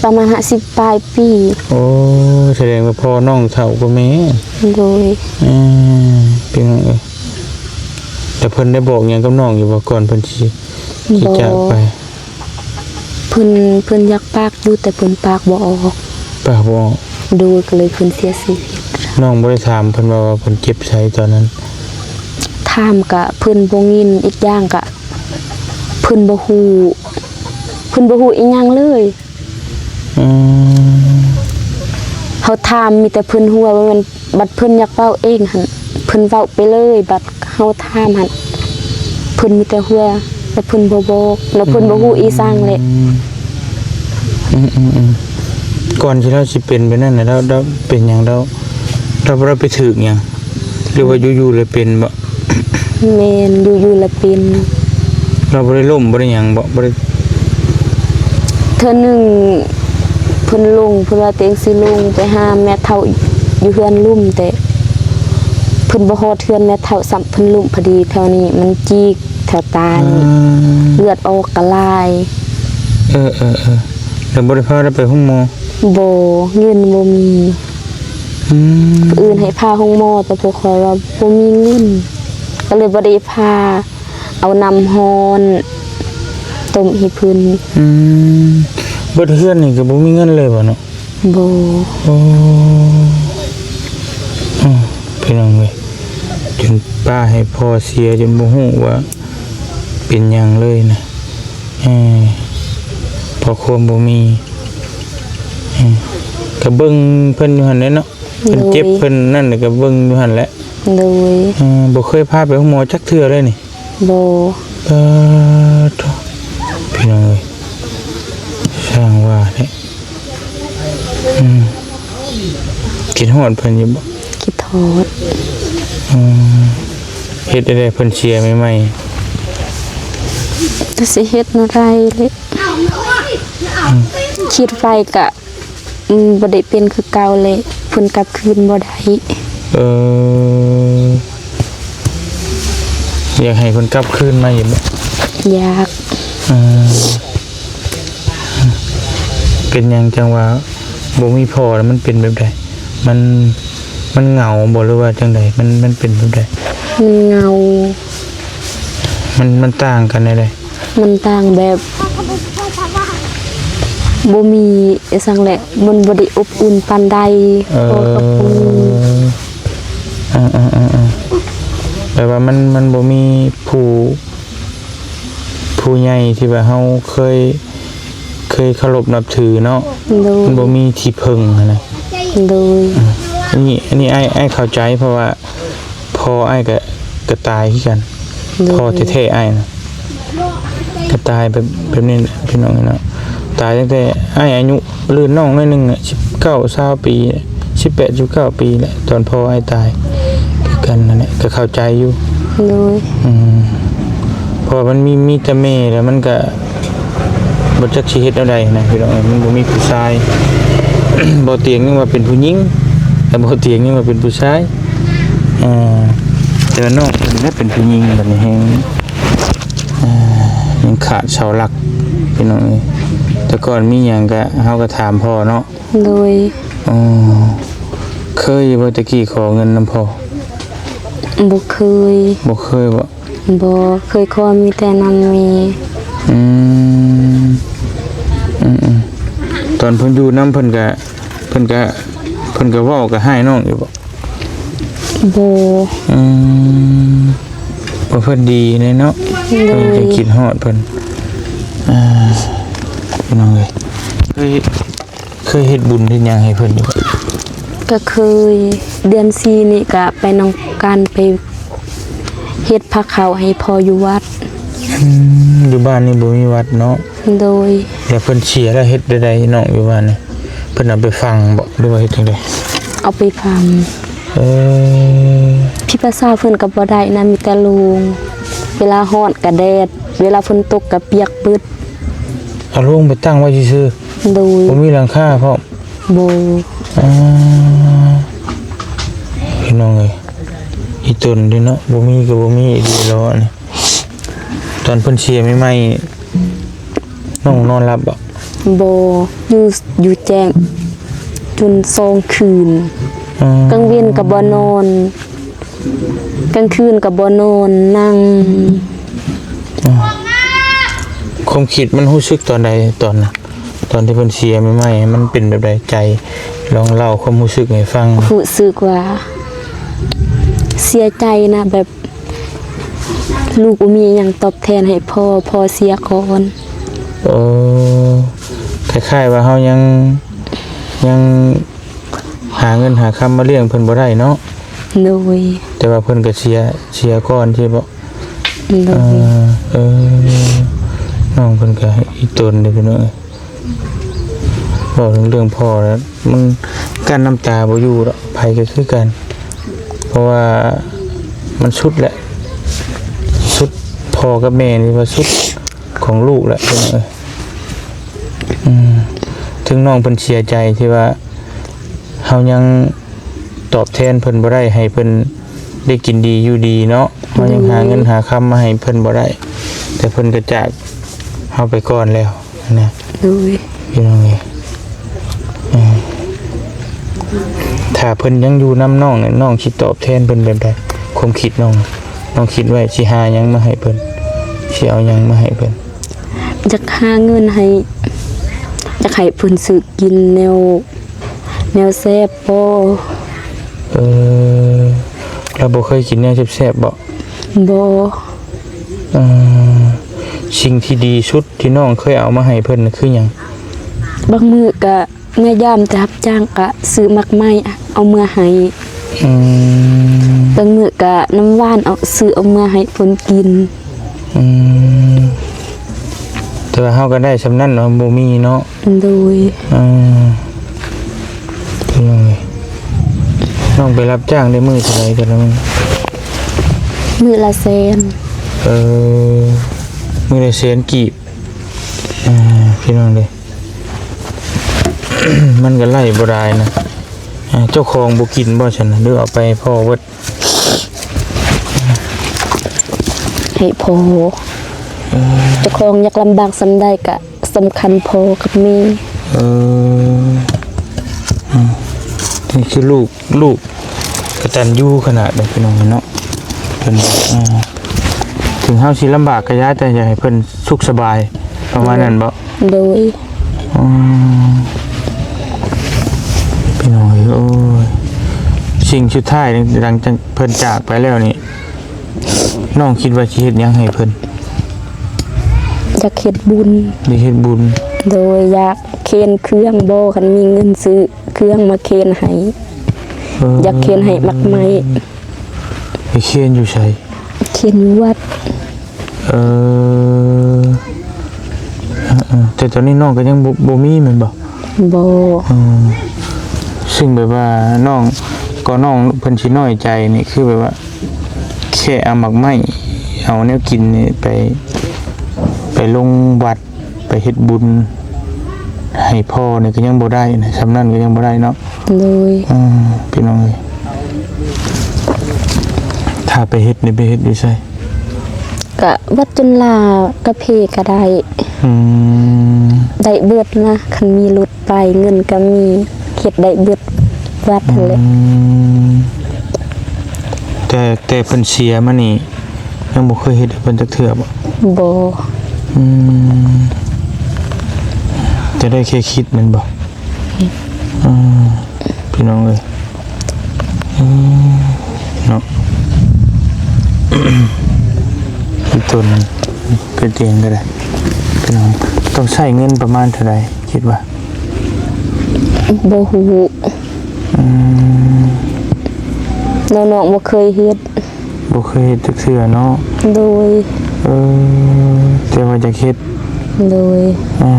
ປະມານຫ້າສິບປາຍປີ. ໂອ້ ສະແດງວ່າພໍ່ນ້ອງເຖົ້າກວ່າແມ່. ໂດຍ. ເອີ ພີ່ນ້ອງເອີຍ ແຕ່ເພິ່ນໄດ້ບອກຫຍັງກັບນ້ອງຢູ່ບໍ່ ກ່ອນເພິ່ນຊິ ຊິຈາກໄປ? ບໍ່. ເພິ່ນ ເພິ່ນຢາກປາກຢູ່ ແຕ່ເພິ່ນປາກບໍ່ອອກ. ປາກບໍ່ອອກ. ໂດຍ ກໍເລີຍເພິ່ນເສຍຊີວິດ. ນ້ອງບໍ່ໄດ້ຖາມເພິ່ນວ່າ ວ່າເພິ່ນເຈັບໃສຕອນນັ້ນ? ຖາມກະເພິ່ນບໍ່ຍິນ, ອີກຢ່າງກະເພິ່ນບໍ່ຮູ້ ເພິ່ນບໍ່ຮູ້ອີ່ຫຍັງເລີຍ. ອືມ ເຮົາຖາມມີແຕ່ເພິ່ນຫົວ ວ່າແມ່ນ ບັດເພິ່ນຢາກເວົ້າເອງຫັ້ນ ເພິ່ນເວົ້າໄປເລີຍ. ບັດເຮົາຖາມຫັ້ນ ເພິ່ນມີແຕ່ຫົວ ແຕ່ເພິ່ນບໍ່ບອກ ແລ້ວເພິ່ນບໍ່ຮູ້ອີ່ຫຍັງແຫຼະ. ອືມ ອືມໆໆ ກ່ອນທີ່ລາວຊິເປັນແບບນັ້ນນະ ລາວ ລາວເປັນຫຍັງ? ລາວ ລາວບໍ່ໄດ້ໄປຖືກຫຍັງ ຫຼືວ່າຢູ່ໆແລ້ວເປັນບໍ? ແມ່ນ ຢູ່ໆລະເປັນ. ລາວບໍ່ໄດ້ລົ້ມ ບໍ່ໄດ້ຫຍັງບໍ? ບໍ່ໄດ້. ເທື່ອໜຶ່ງເພິ່ນລົງ ເພິ່ນວ່າຕົວເອງຊິລົງໄປຫາແມ່ເຖົ້າຢູ່ເຮືອນລຸ່ມ ແຕ່ເພິ່ນບໍ່ຮອດເຮືອນແມ່ເຖົ້າຊ້ຳ ເພິ່ນລົ້ມພໍດີ. ແຖວນີ້ມັນຈີກ ແຖວຕານີ້ ອືມ ເລືອດອອກກະຫຼາຍ. ເອີໆໆ ແລ້ວບໍ່ໄດ້ພາລາວໄປໂຮງໝໍ? ບໍ່ ເງິນບໍ່ມີ. ອືມ ຜູ້ອື່ນໃຫ້ພາໂຮງໝໍ ແຕ່ພວກຂ້ອຍວ່າບໍ່ມີເງິນ ກໍເລີຍບໍ່ໄດ້ພາ. ເອົານ້ຳຮ້ອນຕົ້ມໃຫ້ເພິ່ນ. ອືມ ເບິດເຮືອນນີ້ກໍບໍ່ມີເງິນເລີຍບໍເນາະ? ບໍ່. ໂອ້ ອືມ ພີ່ນ້ອງເອີຍ ຈົນປ້າໃຫ້ພໍ່ເສຍ ຈົນບໍ່ຮູ້ວ່າເປັນຫຍັງເລີຍນະ. ເອີ ເພາະຄວາມບໍ່ມີ. ເອີ ກໍເບິ່ງເພິ່ນຢູ່ຫັ້ນແຫຼະເນາະ. ເພິ່ນເຈັບ ໂດຍ ເພິ່ນນັ້ນກໍເບິ່ງຢູ່ຫັ້ນແຫຼະ. ໂດຍ. ເອີ ບໍ່ເຄີຍພາໄປໂຮງໝໍຈັກເທື່ອເລີຍນີ້? ບໍ່. ເອີ ໂທ້ ພີ່ນ້ອງເອີຍ ຊ່າງວ່າແທ້. ອືມ ຄິດຮອດເພິ່ນຢູ່ບໍ່? ຄິດຮອດ. ອືມ ເຮັດໄດ້ເພິ່ນເສຍໃໝ່ໆ ຈະຊິເຮັດແນວໃດເລີຍ. ອືມ ຄິດໄວ້ກະ ອືມ ບໍ່ໄດ້ເປັນຄືເກົ່າແລ້ວ ເພິ່ນກັບຄືນບໍ່ໄດ້. ເອີ ຢາກໃຫ້ເພິ່ນກັບຄືນມາຢູ່ບໍ່? ຢາກ. ເອີ ເປັນຫຍັງຈັ່ງວ່າບໍ່ມີພໍ່ ແລ້ວມັນເປັນແບບໃດ? ມັນ ມັນເຫງົາບໍ່ ຫຼືວ່າຈັ່ງໃດ? ມັນ ມັນເປັນແບບໃດ? ມັນເຫງົາ. ມັນ ມັນຕ່າງກັນແນວໃດ? ມັນຕ່າງແບບ ບໍ່ມີອີ່ຫຍັງແຫຼະ ມັນບໍ່ໄດ້ອົບອຸ່ນປານໃດ. ເອີ ພໍ່ກັບລູກ. ເອີໆໆໆ ແປວ່າມັນ ມັນບໍ່ມີຜູ້ ຜູ້ໃຫຍ່ທີ່ວ່າເຮົາເຄີຍ ເຄີຍເຄົາລົບນັບຖືເນາະ. ໂດຍ. ມັນບໍ່ມີທີ່ເພິ່ງຫັ້ນນະ. ໂດຍ. ອືມ ອັນນີ້ ອັນນີ້ອ້າຍ ອ້າຍເຂົ້າໃຈ ເພາະວ່າ ພໍ່ອ້າຍກະ ກະຕາຍຄືກັນ. ໂດຍ. ພໍ່ແທ້ໆອ້າຍນະ ກະຕາຍແບບ ແບບນີ້ແຫຼະ ພີ່ນ້ອງເນາະ. ຕາຍຕັ້ງແຕ່ອ້າຍອາຍຸລື່ນນ້ອງໜ້ອຍໜຶ່ງແຫຼະ ສິບເກົ້າ ຊາວປີ ສິບແປດ ສິບເກົ້າປີແຫຼະ ຕອນພໍ່ອ້າຍຕາຍ ຄືກັນນັ້ນແຫຼະ ກະເຂົ້າໃຈຢູ່. ໂດຍ. ອືມ ເພາະວ່າມັນມີ ມີແຕ່ແມ່ ແລ້ວມັນກະ ບໍ່ຈັກຊິເຮັດແນວໃດນະ ພີ່ນ້ອງເອີຍ ມັນບໍ່ມີຜູ້ຊາຍ. ບໍ່ຕຽງຍັງວ່າເປັນຜູ້ຍິງ ແຕ່ບໍ່ຕຽງຍັງວ່າເປັນຜູ້ຊາຍ. ເອີ ແຕ່ວ່ານ້ອງເພິ່ນນະເປັນຜູ້ຍິງ ບັດນີ້ແຮງ ເອີ ຍັງຂາດເສົາຫຼັກ ພີ່ນ້ອງເອີຍ. ແຕ່ກ່ອນມີຫຍັງກະ ເຮົາກະຖາມພໍ່ເນາະ. ໂດຍ. ອໍ ເຄີຍຢູ່ບໍ່ແຕ່ກີ້ຂໍເງິນນຳພໍ່? ບໍ່ເຄີຍ. ບໍ່ເຄີຍບໍ? ບໍ່ເຄີຍຂໍ ມີແຕ່ນຳແມ່. ອືມ ອືມໆ ຕອນເພິ່ນຢູ່ນຳເພິ່ນກະ ເພິ່ນກະ ເພິ່ນກະເວົ້າກະຮ້າຍນ້ອງຢູ່ບໍ? ບໍ່. ອືມ ວ່າເພິ່ນດີແດ່ເນາະ. ໂດຍ. ເພິ່ນກະຄິດຮອດເພິ່ນ. ອ່າ ພີ່ນ້ອງເອີຍ ເຄີຍ ເຄີຍເຮັດບຸນເຮັດຫຍັງໃຫ້ເພິ່ນຢູ່? ກະເຄີຍ ເດືອນສີ່ນີ້ກະໄປນຳກັນ ໄປເຮັດພາເຂົ້າໃຫ້ພໍ່ຢູ່ວັດ. ອືມ ຢູ່ບ້ານນີ້ບໍ່ມີວັດເນາະ? ໂດຍ. ແລ້ວເພິ່ນເສຍແລ້ວເຮັດແນວໃດນ້ອງຢູ່ບ້ານນີ້? ເພິ່ນເອົາໄປຝັງບໍ ຫຼືວ່າເຮັດຈັ່ງໃດ? ເອົາໄປຝັງ. ເອີ ພິພາສາເພິ່ນກະບໍ່ໄດ້ນະ ມີແຕ່ໂລງ ເວລາຮ້ອນກະແດດ ເວລາຝົນຕົກກະປຽກເບິດ. ເອົາໂລງໄປຕັ້ງໄວ້ຊື່ໆ? ໂດຍ. ບໍ່ມີຫຼັງຄາພ້ອມ? ບໍ່. ອ່າ ພີ່ນ້ອງເອີຍ ອີ່ຕົນເດ້ເນາະ ບໍ່ມີກໍບໍ່ມີອີ່ຫຼີແລ້ວອັນນີ້. ຕອນເພິ່ນເສຍໃໝ່ໆ ນ້ອງນອນຫຼັບບໍ່? ບໍ່ ຢູ່ ຢູ່ແຈ້ງຈົນສອງຄືນ. ອໍ ກາງເວັນກໍບໍ່ນອນ ກາງຄືນກໍບໍ່ນອນ ນັ່ງ. ອໍ ຄວາມຄິດມັນຮູ້ສຶກຕອນໃດ ຕອນ ຕອນທີ່ເພິ່ນເສຍໃໝ່ໆ ມັນເປັນແບບໃດ? ໃຈ ລອງເລົ່າຄວາມຮູ້ສຶກໃຫ້ຟັງ. ຮູ້ສຶກວ່າເສຍໃຈນະ ແບບ ລູກບໍ່ມີຫຍັງຕອບແທນໃຫ້ພໍ່ ພໍ່ເສຍກ່ອນ. ໂອ້ ຄ້າຍໆວ່າເຮົາຍັງ ຍັງຫາເງິນຫາຄຳມາລ້ຽງເພິ່ນບໍ່ໄດ້ເນາະ. ໂດຍ. ແຕ່ວ່າເພິ່ນກໍເສຍ ເສຍກ່ອນຊີ້ບໍ? ໂດຍ. ເອີ ເອີ ນ້ອງເພິ່ນກໍອີ່ຕົນເດ້ພີ່ນ້ອງເອີຍ. ເວົ້າເຖິງເລື່ອງພໍ່ແລ້ວ ມັນກັ້ນນ້ຳຕາບໍ່ຢູ່ດອກ ໃຜກໍຄືກັນ ເພາະວ່າມັນສຸດແຫຼະ ສຸດ ພໍ່ກັບແມ່ນີ້ວ່າສຸດຂອງລູກແຫຼະ ເອີ ອືມ ເຖິງນ້ອງເພິ່ນເສຍໃຈທີ່ວ່າເຮົາຍັງຕອບແທນເພິ່ນບໍ່ໄດ້ ໃຫ້ເພິ່ນໄດ້ກິນດີຢູ່ດີເນາະ ເຮົາຍັງຫາເງິນຫາຄຳມາໃຫ້ເພິ່ນບໍ່ໄດ້ ແຕ່ເພິ່ນກໍຈາກເຮົາໄປກ່ອນແລ້ວ. ນະ ໂດຍ ພີ່ນ້ອງເອີຍ ເອີ ຖ້າເພິ່ນຍັງຢູ່ນຳນ້ອງນີ້ ນ້ອງຊິຕອບແທນເພິ່ນແບບໃດ? ຄວາມຄິດນ້ອງ ນ້ອງຄິດໄວ້ຊິຫາຫຍັງມາໃຫ້ເພິ່ນ? ຊິເອົາຫຍັງມາໃຫ້ເພິ່ນ? ຢາກຫາເງິນໃຫ້ ຢາກໃຫ້ເພິ່ນຊື້ກິນແນວ ແນວແຊບບໍ່? ເອີ ລາວບໍ່ເຄີຍກິນແນວແຊບໆບໍ? ບໍ່. ເອີ ສິ່ງທີ່ດີສຸດທີ່ນ້ອງເຄີຍເອົາມາໃຫ້ເພິ່ນນະຄືຫຍັງ? ບາງມື້ກະເມື່ອຍາມໄປຮັບຈ້າງກະຊື້ໝາກໄມ້ເອົາເມືອໃຫ້. ອືມ ບາງມື້ກະນ້ຳຫວານເອົາ ຊື້ເອົາເມືອໃຫ້ເພິ່ນກິນ. ອືມ ແຕ່ວ່າເຮົາກໍໄດ້ສ່ຳນັ້ນເນາະ ບໍ່ມີເນາະ. ໂດຍ. ເອີ ພີ່ນ້ອງເອີຍ ນ້ອງໄປຮັບຈ້າງໄດ້ມື້ເທົ່າໃດແຕ່ລະມື້? ມື້ລະແສນ. ເອີ ມື້ລະແສນກີບ. ເອີ ພີ່ນ້ອງເອີຍ ມັນກໍໄລ່ບໍ່ໄດ້ນະ. ເຈົ້າຂອງບໍ່ກິນບໍ່ຊັ້ນນະ ຫຼືເອົາໄປໃຫ້ພໍ່ເບິດ? ໃຫ້ພໍ່. ເອີ ເຈົ້າຂອງຢາກລຳບາກສ່ຳໃດກະສຳຄັນພໍ່ກັບແມ່. ເອີ ອືມ ນີ້ຄືລູກ ລູກກະຕັນຍູຂະໜາດເດ້ພີ່ນ້ອງເນາະ. ເພິ່ນ ເອີ ເຖິງເຮົາຊິລຳບາກກະຢ່າ ແຕ່ຢາກໃຫ້ເພິ່ນສຸກສະບາຍ ປະມານນັ້ນບໍ? ໂດຍ. ອືມ ພີ່ນ້ອງເອີຍ ໂອ້ຍ ສິ່ງສຸດທ້າຍຫຼັງຈາກເພິ່ນຈາກໄປແລ້ວນີ້ ນ້ອງຄິດວ່າຊິເຮັດຫຍັງໃຫ້ເພິ່ນ? ຢາກເຮັດບຸນ. ຢາກເຮັດບຸນ. ໂດຍ. ຢາກເຄນເຄື່ອງບໍ່ ຄັນມີເງິນຊື້ເຄື່ອງມາເຄນໃຫ້. ເອີ ຢາກເຄນໃຫ້ໝາກໄມ້. ໄປເຄນຢູ່ໃສ? ເຄນຢູ່ວັດ. ເອີ ເອີ ແຕ່ຕອນນີ້ນ້ອງກໍຍັງບໍ່ ບໍ່ມີແມ່ນບໍ່? ບໍ່. ເອີ ຊຶ່ງແບບວ່ານ້ອງ ກໍນ້ອງເພິ່ນຊິນ້ອຍໃຈນີ້ ຄືແບບວ່າ ແຄ່ເອົາໝາກໄມ້ ເອົາແນວກິນນີ້ໄປ ໄປລົງວັດ ໄປເຮັດບຸນໃຫ້ພໍ່ນີ້ກໍຍັງບໍ່ໄດ້ນະ ສ່ຳນັ້ນກໍຍັງບໍ່ໄດ້ເນາະ. ໂດຍ. ອືມ ພີ່ນ້ອງເອີຍ ຖ້າໄປເຮັດນີ້ໄປເຮັດຢູ່ໃສ? ກະວັດຈຸນລາ ກະເພກະໄດ້. ອືມ ໄດ້ເບິດນະ ຄັນມີລົດໄປ ເງິນກະມີ ເຮັດໄດ້ເບິດວັດຫັ້ນແຫຼະ. ອືມ ແຕ່ ແຕ່ເພິ່ນເສຍມານີ້ ຍັງບໍ່ເຄີຍເຮັດໃຫ້ເພິ່ນຈັກເທື່ອບໍ? ບໍ່. ອືມ ຈະໄດ້ແຄ່ຄິດແມ່ນບໍ່? ອືມ ພີ່ນ້ອງເອີຍ ອືມ ເນາະ ອີ່ຕົນ ເປັນຫຍັງກໍໄດ້ ພີ່ນ້ອງ ຕ້ອງໃຊ້ເງິນປະມານເທົ່າໃດ ຄິດວ່າ? ບໍ່ຮູ້. ອືມ ນ້ອງໆບໍ່ເຄີຍເຮັດ. ບໍ່ເຄີຍເຮັດຈັກເທື່ອເນາະ. ໂດຍ. ເອີ ແຕ່ວ່າຢາກເຮັດ. ໂດຍ. ອ່າ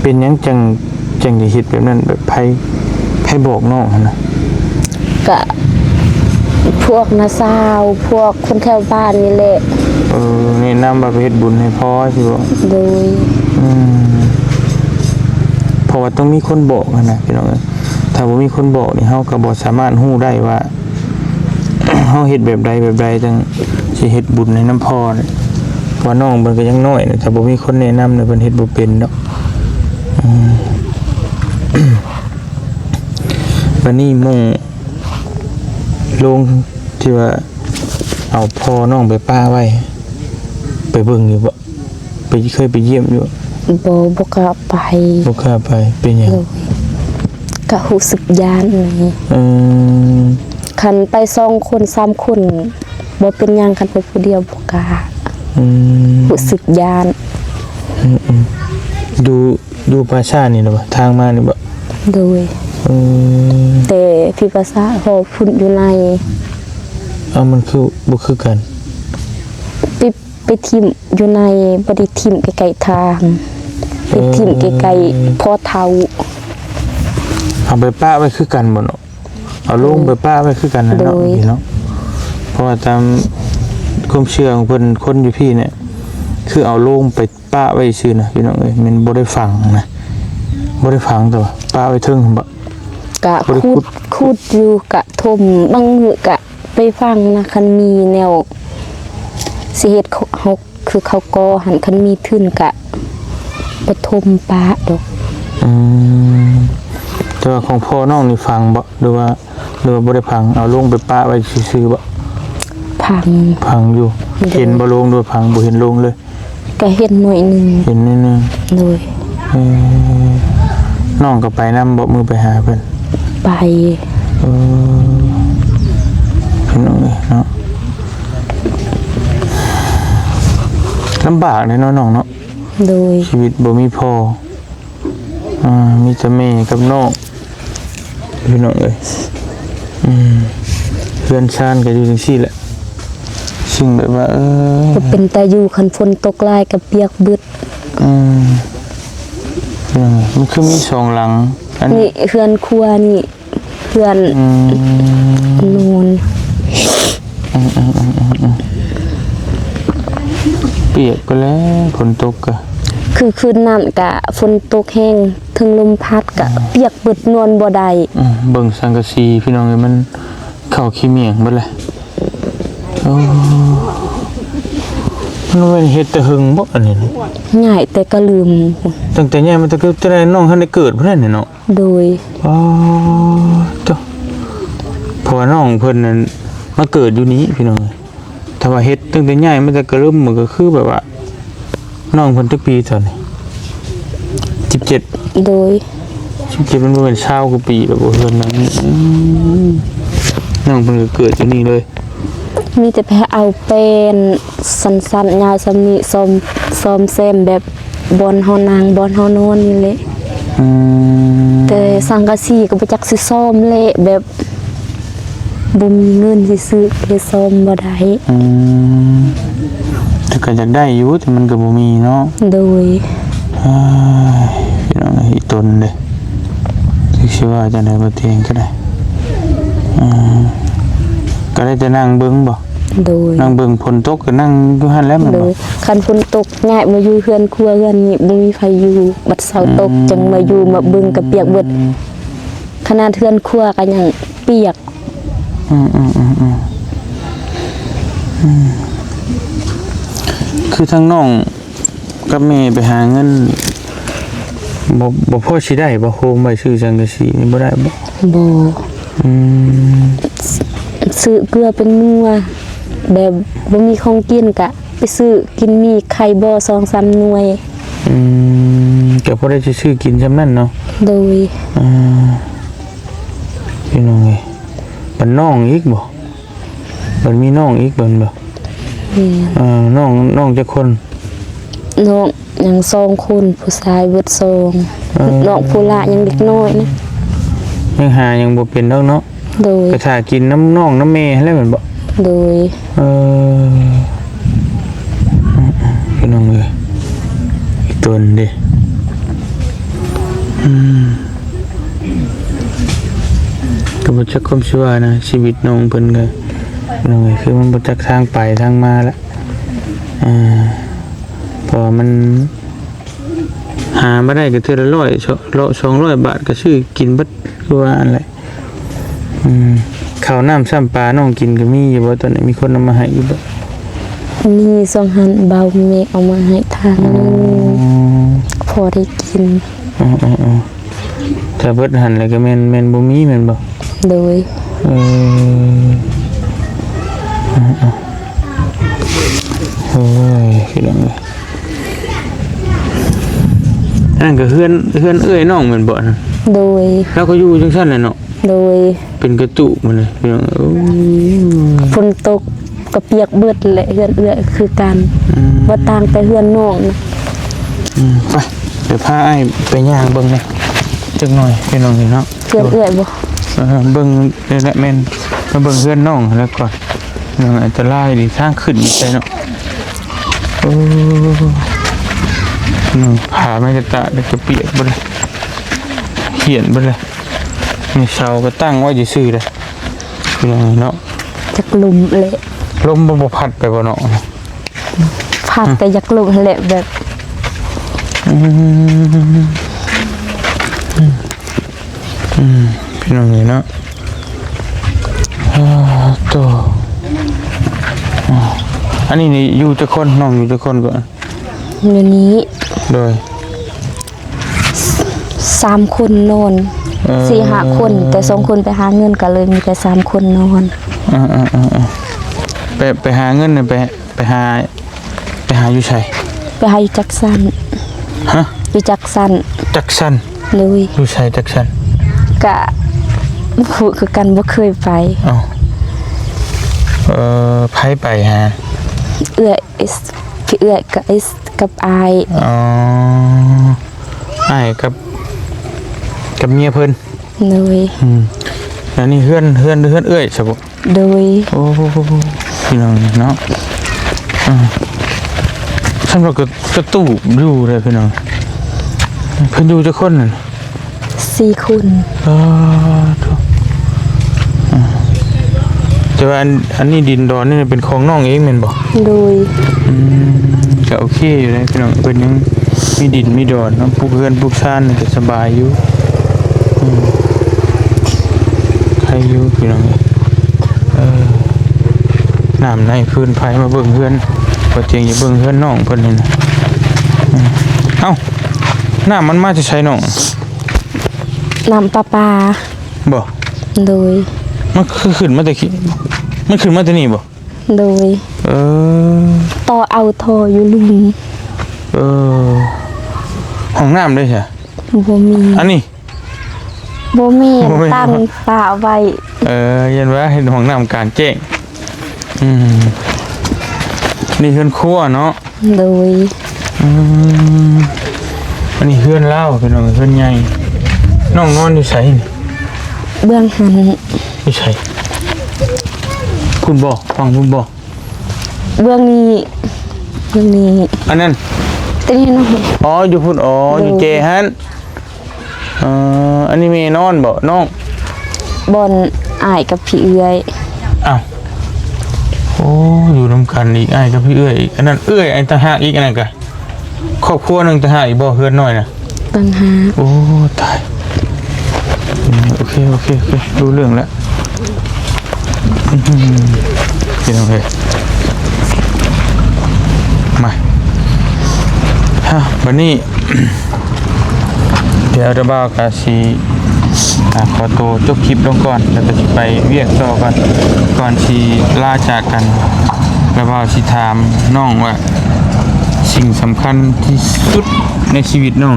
ເປັນຫຍັງຈັ່ງ ຈັ່ງໄດ້ເຮັດແບບນັ້ນ ແບບໃຜ ໃຜບອກນ້ອງຫັ້ນນະ? ກະພວກນ້າສາວ ພວກຄົນແຖວບ້ານນີ້ແຫຼະ. ເອີ ແນະນຳວ່າໄປເຮັດບຸນໃຫ້ພໍ່ຊີ້ບໍ? ໂດຍ. ອືມ ຕ້ອງມີຄົນບອກຫັ້ນນະພີ່ນ້ອງເອີຍ. ຖ້າບໍ່ມີຄົນບອກນີ້ ເຮົາກໍບໍ່ສາມາດຮູ້ໄດ້ວ່າ ເຮົາເຮັດແບບໃດແບບໃດ ຈັ່ງຊິເຮັດບຸນໃຫ້ນຳພໍ່ນີ້ ເພາະວ່ານ້ອງເພິ່ນກໍຍັງນ້ອຍນະ, ຖ້າບໍ່ມີຄົນແນະນຳນີ້ ເພິ່ນເຮັດບໍ່ເປັນດອກ. ອືມ ບັດນີ້ໝ່ອງໂລງທີ່ວ່າເອົາພໍ່ນ້ອງໄປປະໄວ້ ໄປເບິ່ງຢູ່ບໍ່? ໄປ ເຄີຍໄປຢ້ຽມຢູ່? ບໍ່ ບໍ່ກ້າໄປ. ບໍ່ກ້າໄປ ເປັນຫຍັງ? ໂດຍ ກະຮູ້ສຶກຢ້ານ. ເອີ ຄັນໄປສອງຄົນສາມຄົນບໍ່ເປັນຫຍັງ, ຄັນໄປຜູ້ດຽວບໍ່ກ້າ. ອືມ ຮູ້ສຶກຢ້ານ. ອືມໆ ຢູ່ ຢູ່ປ່າຊ້ານີ້ນະບໍ່? ທາງມານີ້ບໍ່? ໂດຍ ເອີ ແຕ່ທີ່ປ່າຊ້າ ເພາະພຸ້ນຢູ່ໃນ. ເອົາ ມັນຄືບໍ່ຄືກັນ? ໄປ ໄປຖິ້ມຢູ່ໃນ ບໍ່ໄດ້ຖິ້ມໃກ້ໆທາງ, ໄປຖິ້ມໃກ້ໆ ເອີ ພໍ່ເຖົ້າ. ເອົາໄປປະໄວ້ຄືກັນບໍ່ເນາະ? ເອົາໂລງໄປປະໄວ້ຄືກັນນະເນາະ ໂດຍ ພີ່ນ້ອງ. ເພາະວ່າຕາມຄວາມເຊື່ອຂອງເພິ່ນ ຄົນຢູ່ພີ້ນີ້ ຄືເອົາໂລງໄປປະໄວ້ຊື່ນະ ພີ່ນ້ອງເອີຍ, ແມ່ນບໍ່ໄດ້ຝັງນະ, ບໍ່ໄດ້ຝັງ ແຕ່ວ່າປະໄວ້ເທິງຫັ້ນບໍ? ກະ ບໍ່ໄດ້ ຂຸດ ຂຸດ ຂຸດຢູ່ ກະຖົມ, ບາງມື້ກະໄປຝັງນະ, ຄັນມີແນວຊິເຮັດ ເຮົາ ຄືເຂົາກໍ່ຫັ້ນ ຄັນມີທຶນກະປະຖົມປະດອກ. ອືມ ແຕ່ວ່າຂອງພໍ່ນ້ອງນີ້ຝັງບໍ ຫຼືວ່າ ຫຼືວ່າບໍ່ໄດ້ຝັງ? ເອົາໂລງໄປປະໄວ້ຊື່ໆບໍ? ຝັງ ຝັງຢູ່. ໂດຍ ເຫັນບໍ່ໂລງ ຫຼືວ່າຝັງ ບໍ່ເຫັນໂລງເລີຍ? ກະເຫັນໜ້ອຍໜຶ່ງ. ເຫັນໜ້ອຍໜຶ່ງ. ໂດຍ ເອີ ນ້ອງກໍໄປນຳບໍ ມື້ໄປຫາເພິ່ນ? ໄປ. ເອີ ພີ່ນ້ອງເອີຍເນາະ ລຳບາກເດ້ເນາະນ້ອງເນາະ. ໂດຍ ຊີວິດບໍ່ມີພໍ່ ອ່າ ມີແຕ່ແມ່ກັບນ້ອງ ພີ່ນ້ອງເອີຍ. ອືມ ເຮືອນຊານກໍຢູ່ຈັ່ງຊີ້ແຫຼະ ຊຶ່ງແບບວ່າ ເອີ ບໍ່ເປັນຕາຢູ່ ຄັນຝົນຕົກຫຼາຍກໍປຽກເບິດ. ອືມ ພີ່ນ້ອງເອີຍ ມັນຄືມີສອງຫຼັງ ອັນນີ້ ນີ້ເຮືອນຄົວ ນີ້ ເພື່ອນ ອືມ ໂນນ ອືມໆ ປຽກໄປແລ້ວ ຝົນຕົກກະ ຄືຄືນນັ້ນກະຝົນຕົກແຮງ ເຖິງລົມພັດກະ ອືມ ປຽກເບິດ ນອນບໍ່ໄດ້. ອືມ ເບິ່ງສັງກະສີພີ່ນ້ອງເອີຍ ມັນເຂົ້າຂີ້ໝ້ຽງເບິດແລ້ວ. ໂອ້ ມັນແມ່ນເຮັດແຕ່ເຫິງບໍອັນນີ້? ຍ້າຍແຕ່ກະລືມ ຕັ້ງແຕ່ຍ້າຍມາແຕ່ເກີດ ແຕ່ນ້ອງທັນໄດ້ເກີດພຸ້ນແຫຼະນີ້ເນາະ. ໂດຍ ອໍ ໂທ້ ເພາະວ່ານ້ອງເພິ່ນນັ້ນມາເກີດຢູ່ນີ້ພີ່ນ້ອງເອີຍ. ຖ້າວ່າເຮັດຕັ້ງແຕ່ໃຫຍ່ມາແຕ່ກະລຶ້ມ ມັນກໍຄືແບບວ່າ ນ້ອງເພິ່ນຈັກປີຕອນນີ້? ສິບເຈັດ. ໂດຍ ສິບເຈັດ ມັນບໍ່ແມ່ນຊາວກວ່າປີແລ້ວບໍ່ ເຮືອນຫຼັງນີ້? ອືມ ນ້ອງເພິ່ນກໍເກີດຢູ່ນີ້ເລີຍ. ມີແຕ່ໄປເອົາແປ້ນສັ້ນໆຍາວສ່ຳນີ້ ສ້ອມ ສ້ອມແຊມແບບບ່ອນເຮົານັ່ງ ບ່ອນເຮົານອນນີ້ແຫຼະ. ອືມ ແຕ່ສັງກະສີກໍບໍ່ຈັກຊິສ້ອມແຫຼະ ແບບບໍ່ມີເງິນຊິຊື້ ເລີຍສ້ອມບໍ່ໄດ້. ອືມ ແຕ່ກໍຢາກໄດ້ຢູ່ ແຕ່ມັນກໍບໍ່ມີເນາະ. ໂດຍ ເອີຍ ພີ່ນ້ອງເອີຍ ອີ່ຕົນເດ້ ຈັກຊິວ່າຈັ່ງໃດ ບໍ່ຕຽງກໍໄດ້. ອືມ ກໍໄດ້ແຕ່ນັ່ງເບິ່ງບໍ? ໂດຍ ນັ່ງເບິ່ງ ຝົນຕົກກໍນັ່ງຢູ່ຫັ້ນແຫຼະແມ່ນບໍ່? ໂດຍ ຄັນຝົນຕົກຍ້າຍມາຢູ່ເຮືອນຄົວເຮືອນນີ້ ບໍ່ມີໃຜຢູ່ ບັດເຊົ້າຕົກ ອືມ ຈຶ່ງມາຢູ່ ມາເບິ່ງກໍປຽກເບິດ. ອືມ ຂະໜາດເຮືອນຄົວກໍຍັງປຽກ. ອືມໆໆໆ ອືມ ຄືທາງນ້ອງ ກັບແມ່ໄປຫາເງິນ ບໍ່ ບໍ່ພໍຊິໄດ້ບໍ່? ໂຮມໄວ້ຊື້ສັງກະສີນີ້ບໍ່ໄດ້ບໍ່? ບໍ່. ອືມ ຊື້ເກືອເປັນນົວ ແບບບໍ່ມີຂອງກິນກະໄປຊື້ກິນໝີ່ໄຂ່ບໍ່ ສອງສາມໜ່ວຍ. ອືມ ກະພໍໄດ້ຊື້ກິນຊ່ຳນັ້ນເນາະ. ໂດຍ ອ່າ ພີ່ນ້ອງເອີຍ ບັດນ້ອງອີກບໍ່? ບັດມີນ້ອງອີກແມ່ນບໍ່? ແມ່ນ. ເອີ ນ້ອງ ນ້ອງຈັກຄົນ? ນ້ອງຍັງສອງຄົນ ຜູ້ຊາຍເບິດສອງ. ເອີ ນ້ອງຜູ້ຫຼ້າຍັງເດັກນ້ອຍນະ ຍັງຫາຫຍັງບໍ່ເປັນດອກເນາະ. ໂດຍ ກໍຖ້າກິນນຳນ້ອງນຳແມ່ຫັ້ນແຫຼະແມ່ນບໍ່? ໂດຍ ເອີ ພີ່ນ້ອງເອີຍ ອີ່ຕົນເດ້ ອືມ ກໍບໍ່ຈັກຄວາມຊິວ່ານະ ຊີວິດນ້ອງເພິ່ນກໍ ນ້ອງເອີຍ ຄືມັນບໍ່ຈັກທາງໄປທາງມາລະ ອ່າ ເພາະວ່າມັນ ຫາມາໄດ້ກໍເທື່ອລະຮ້ອຍ ເລາະສອງຮ້ອຍບາດກໍຊື້ກິນເບິດ ຄືວ່າຫັ້ນແຫຼະ. ອືມ ເຂົ້ານ້ຳຊ້ຳປານ້ອງກິນກໍມີຢູ່ບໍ່? ຕອນນີ້ມີຄົນເອົາມາໃຫ້ຢູ່ບໍ່? ມີ ຊ່ວງຫັ້ນບ່າວແມ່ເອົາມາໃຫ້ທາງໜຶ່ງ ອໍ ພໍໄດ້ກິນ. ອໍໆໆ ຖ້າເບິດຫັ້ນແລ້ວກໍແມ່ນ ແມ່ນບໍ່ມີແມ່ນບໍ່? ໂດຍ. ເອີ ເອີໆ ໂອ້ຍ ພີ່ນ້ອງເອີຍ ອັນນັ້ນກໍເຮືອນ ເຮືອນເອື້ອຍນ້ອງແມ່ນບໍ່? ໂດຍ. ລາວກໍຢູ່ຈັ່ງຊັ້ນແຫຼະເນາະ. ໂດຍ. ເປັນກະຕຸມື້ນີ້ພີ່ນ້ອງເອີຍ ໂອ້ຍ ຝົນຕົກກໍປຽກເບິດແຫຼະ ເຮືອນເອື້ອຍຄືກັນ. ອືມ ບໍ່ຕ່າງແຕ່ເຮືອນນ້ອງນະ. ອືມ ໄປ ໄປພາອ້າຍໄປຍ່າງເບິ່ງແດ່ຈັກໜ່ອຍພີ່ນ້ອງເອີຍເນາະ. ເຮືອນເອື້ອຍບໍ່? ເອີ ເບິ່ງນີ້ແຫຼະ ແມ່ນ ມາເບິ່ງເຮືອນນ້ອງແລ້ວກ່ອນ. ເລື່ອງອັນຕະລາຍນີ້ ທາງຂຶ້ນໄປເນາະ. ໂອ້ ໜຶ່ງ ຜ້າໄມ້ກະຕະນີ້ກະປຽກເບິດແລ້ວ ຫ້ຽນເບິດແລ້ວ. ນີ້ເສົາກະຕັ້ງໄວ້ຊື່ໆເດ້ພີ່ນ້ອງເນາະ. ຈັກລົມແຫຼະ ລົມບໍ່ ບໍ່ພັດໄປບໍ່ເນາະ? ພັດ ອືມ ກໍຢາກລົມຫັ້ນແຫຼະ ແບບ ອືມ ອືມ ພີ່ນ້ອງເອີຍເນາະ. ໂອ້ ໂຕ ອືມ ອັນນີ້ນີ້ຢູ່ຈັກຄົນ? ນ້ອງຢູ່ຈັກຄົນກ່ອນ? ຢູ່ນີ້ ໂດຍ ສາມຄົນນອນ ເອີ ສີ່ຫ້າຄົນ ແຕ່ສອງຄົນໄປຫາເງິນ ກໍເລີຍມີແຕ່ສາມຄົນນອນ. ເອີໆໆໆ ໄປ ໄປຫາເງິນ ໄປ ໄປຫາ ໄປຫາຢູ່ໃສ? ໄປຫາຢູ່ຈັກສັນ. ຮະ? ຢູ່ຈັກສັນ. ຈັກສັນ? ໂດຍ. ຢູ່ໃສຈັກສັນ? ກະບໍ່ຮູ້ຄືກັນ ບໍ່ເຄີຍໄປ. ເອົ້າ ເອີ ໃຜໄປຫາ? ເອື້ອຍ ພີ່ເອື້ອຍກັບ ກັບອ້າຍ. ອໍ ອ້າຍກັບ ກັບເມຍເພິ່ນ. ໂດຍ. ອືມ ອັນນີ້ເຮືອນ ເຮືອນ ເຮືອນເອື້ອຍຊະບໍ? ໂດຍ. ໂອ້ ພີ່ນ້ອງເນາະ ອືມ ສຳລັບກະ ກະຕູບຢູ່ເດ້ພີ່ນ້ອງ. ເພິ່ນຢູ່ຈັກຄົນນັ້ນ? ສີ່ຄົນ. ເອີ ໂທ້ ອືມ ແຕ່ວ່າອັນ ອັນນີ້ດິນດອນນີ້ເປັນຂອງນ້ອງເອງແມ່ນບໍ່? ໂດຍ. ອືມ ກະໂອເຄຢູ່ເດ້ພີ່ນ້ອງ ເພິ່ນຍັງມີດິນມີດອນເນາະ ປູກເຮືອນປູກຊານກະສະບາຍຢູ່. ອືມ ໃຄຢູ່ພີ່ນ້ອງ. ເອີ ນ້ຳໃນຟືນໄຟມາເບິ່ງເຮືອນ ບໍ່ຕຽງຈະເບິ່ງເຮືອນນ້ອງເພິ່ນນີ້ນະ. ອືມ ເອົ້າ ນ້ຳມັນມາແຕ່ໃສນ້ອງ? ນ້ຳປະປາ. ບໍ່? ໂດຍ. ມັນຄືຂຶ້ນມາແຕ່ ມັນຂຶ້ນມາແຕ່ນີ້ບໍ່? ໂດຍ. ເອີ ຕໍ່ເອົາທໍ່ຢູ່ລຸ່ມ. ເອີ ຫ້ອງນ້ຳເດ້ຊະ? ບໍ່ມີ. ອັນນີ້? ບໍ່ມີ ບໍ່ມີ ຕັ້ງປະໄວ້. ເອີ ຢ້ານວ່າເຮັດຫ້ອງນ້ຳກາງແຈ້ງ. ອືມ ນີ້ເຮືອນຄົວເນາະ. ໂດຍ. ອືມ ອັນນີ້ເຮືອນລາວພີ່ນ້ອງ ເຮືອນໃຫຍ່. ນ້ອງນອນຢູ່ໃສນີ້? ເບື້ອງຫັ້ນ. ຢູ່ໃສ? ພຸ້ນບໍ່? ຝັ່ງພຸ້ນບໍ່? ເບື້ອງນີ້ ເບື້ອງນີ້. ອັນນັ້ນ? ຕົວນີ້ເນາະ. ອໍ ຢູ່ພຸ້ນ. ອໍ ໂດຍ ຢູ່ແຈຫັ້ນ. ເອີ ອັນນີ້ແມ່ນອນບໍ່ນ້ອງ? ບ່ອນອ້າຍກັບພີ່ເອື້ອຍ. ອ້າວ ໂອ້ ຢູ່ນຳກັນອີກ ອ້າຍກັບພີ່ເອື້ອຍອີກ. ອັນນັ້ນເອື້ອຍອັນຕ່າງຫາກອີກ ອັນນັ້ນກະຄອບຄົວໜຶ່ງຕ່າງຫາກອີກບໍ່ ເຮືອນນ້ອຍນະ? ຕ່າງຫາກ. ໂອ້ ຕາຍ. ອືມ ໂອເຄ ໂອເຄ ໂອເຄ ຮູ້ເລື່ອງແລ້ວ. ອືມ ພີ່ນ້ອງເອີຍ ມາ ຮະ ບັດນີ້ ດຽວຕາບ່າວກະຊິ ອ່າ ຂໍໂຕຈົບຄລິບລົງກ່ອນ ແລ້ວກະຊິໄປວຽກຕໍ່ກ່ອນ. ກ່ອນຊິລາຈາກກັນ ຕາບ່າວຊິຖາມນ້ອງວ່າ ສິ່ງສຳຄັນທີ່ສຸດໃນຊີວິດນ້ອງ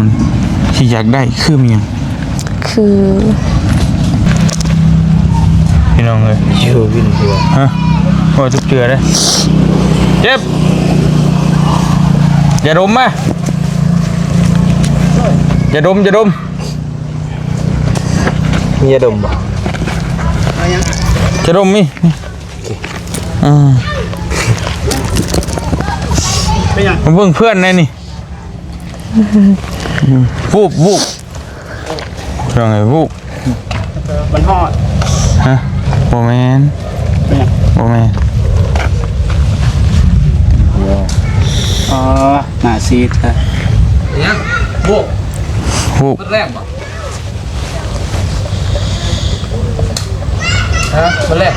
ທີ່ຢາກໄດ້ຄືຫຍັງ? ຄື ພີ່ນ້ອງເອີຍ ຢູ່ວິນເທື່ອ ຮະ ບໍ່ທຸກເທື່ອເດ້. ເຈັບ ຢາດົມມາ ຢາດົມ ຢາດົມ. ມີຢາດົມບໍ່? ຢາດົມມີ. ອ່າ ເປັນຫຍັງ? ມາເບິ່ງເພື່ອນແດ່ນີ້. ວູບ ວູບ ເປັນຫຍັງ? ວູບ ມັນຮອດ. ຮະ? ບໍ່ແມ່ນ. ເປັນຫຍັງ? ບໍ່ແມ່ນ. ອໍ ໜ້າຊີດ. ເປັນຫຍັງ? ວູບ. ຮູ້ ເບິດແລ້ວບໍ່? ຮະ ເບິດແລ້ວ?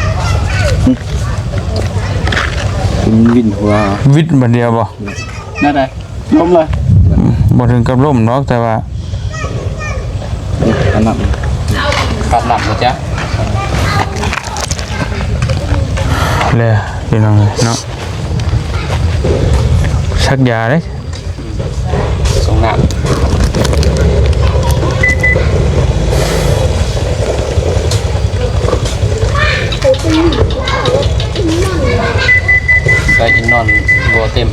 ເປັນວິນຫົວ ວິນບາດດຽວບໍ່? ແນວໃດ? ລົ້ມເລີຍ? ບໍ່ເຖິງກັບລົ້ມດອກ ແຕ່ວ່າ ອັນນັ້ນ ຂາດນ້ຳບໍ່ຈັກ ແລ້ວພີ່ນ້ອງເອີຍເນາະ ສັກຢາເດ້ ສົ່ງນ້ຳ ໄດ້ກິນນອນບໍ່ເຕັມ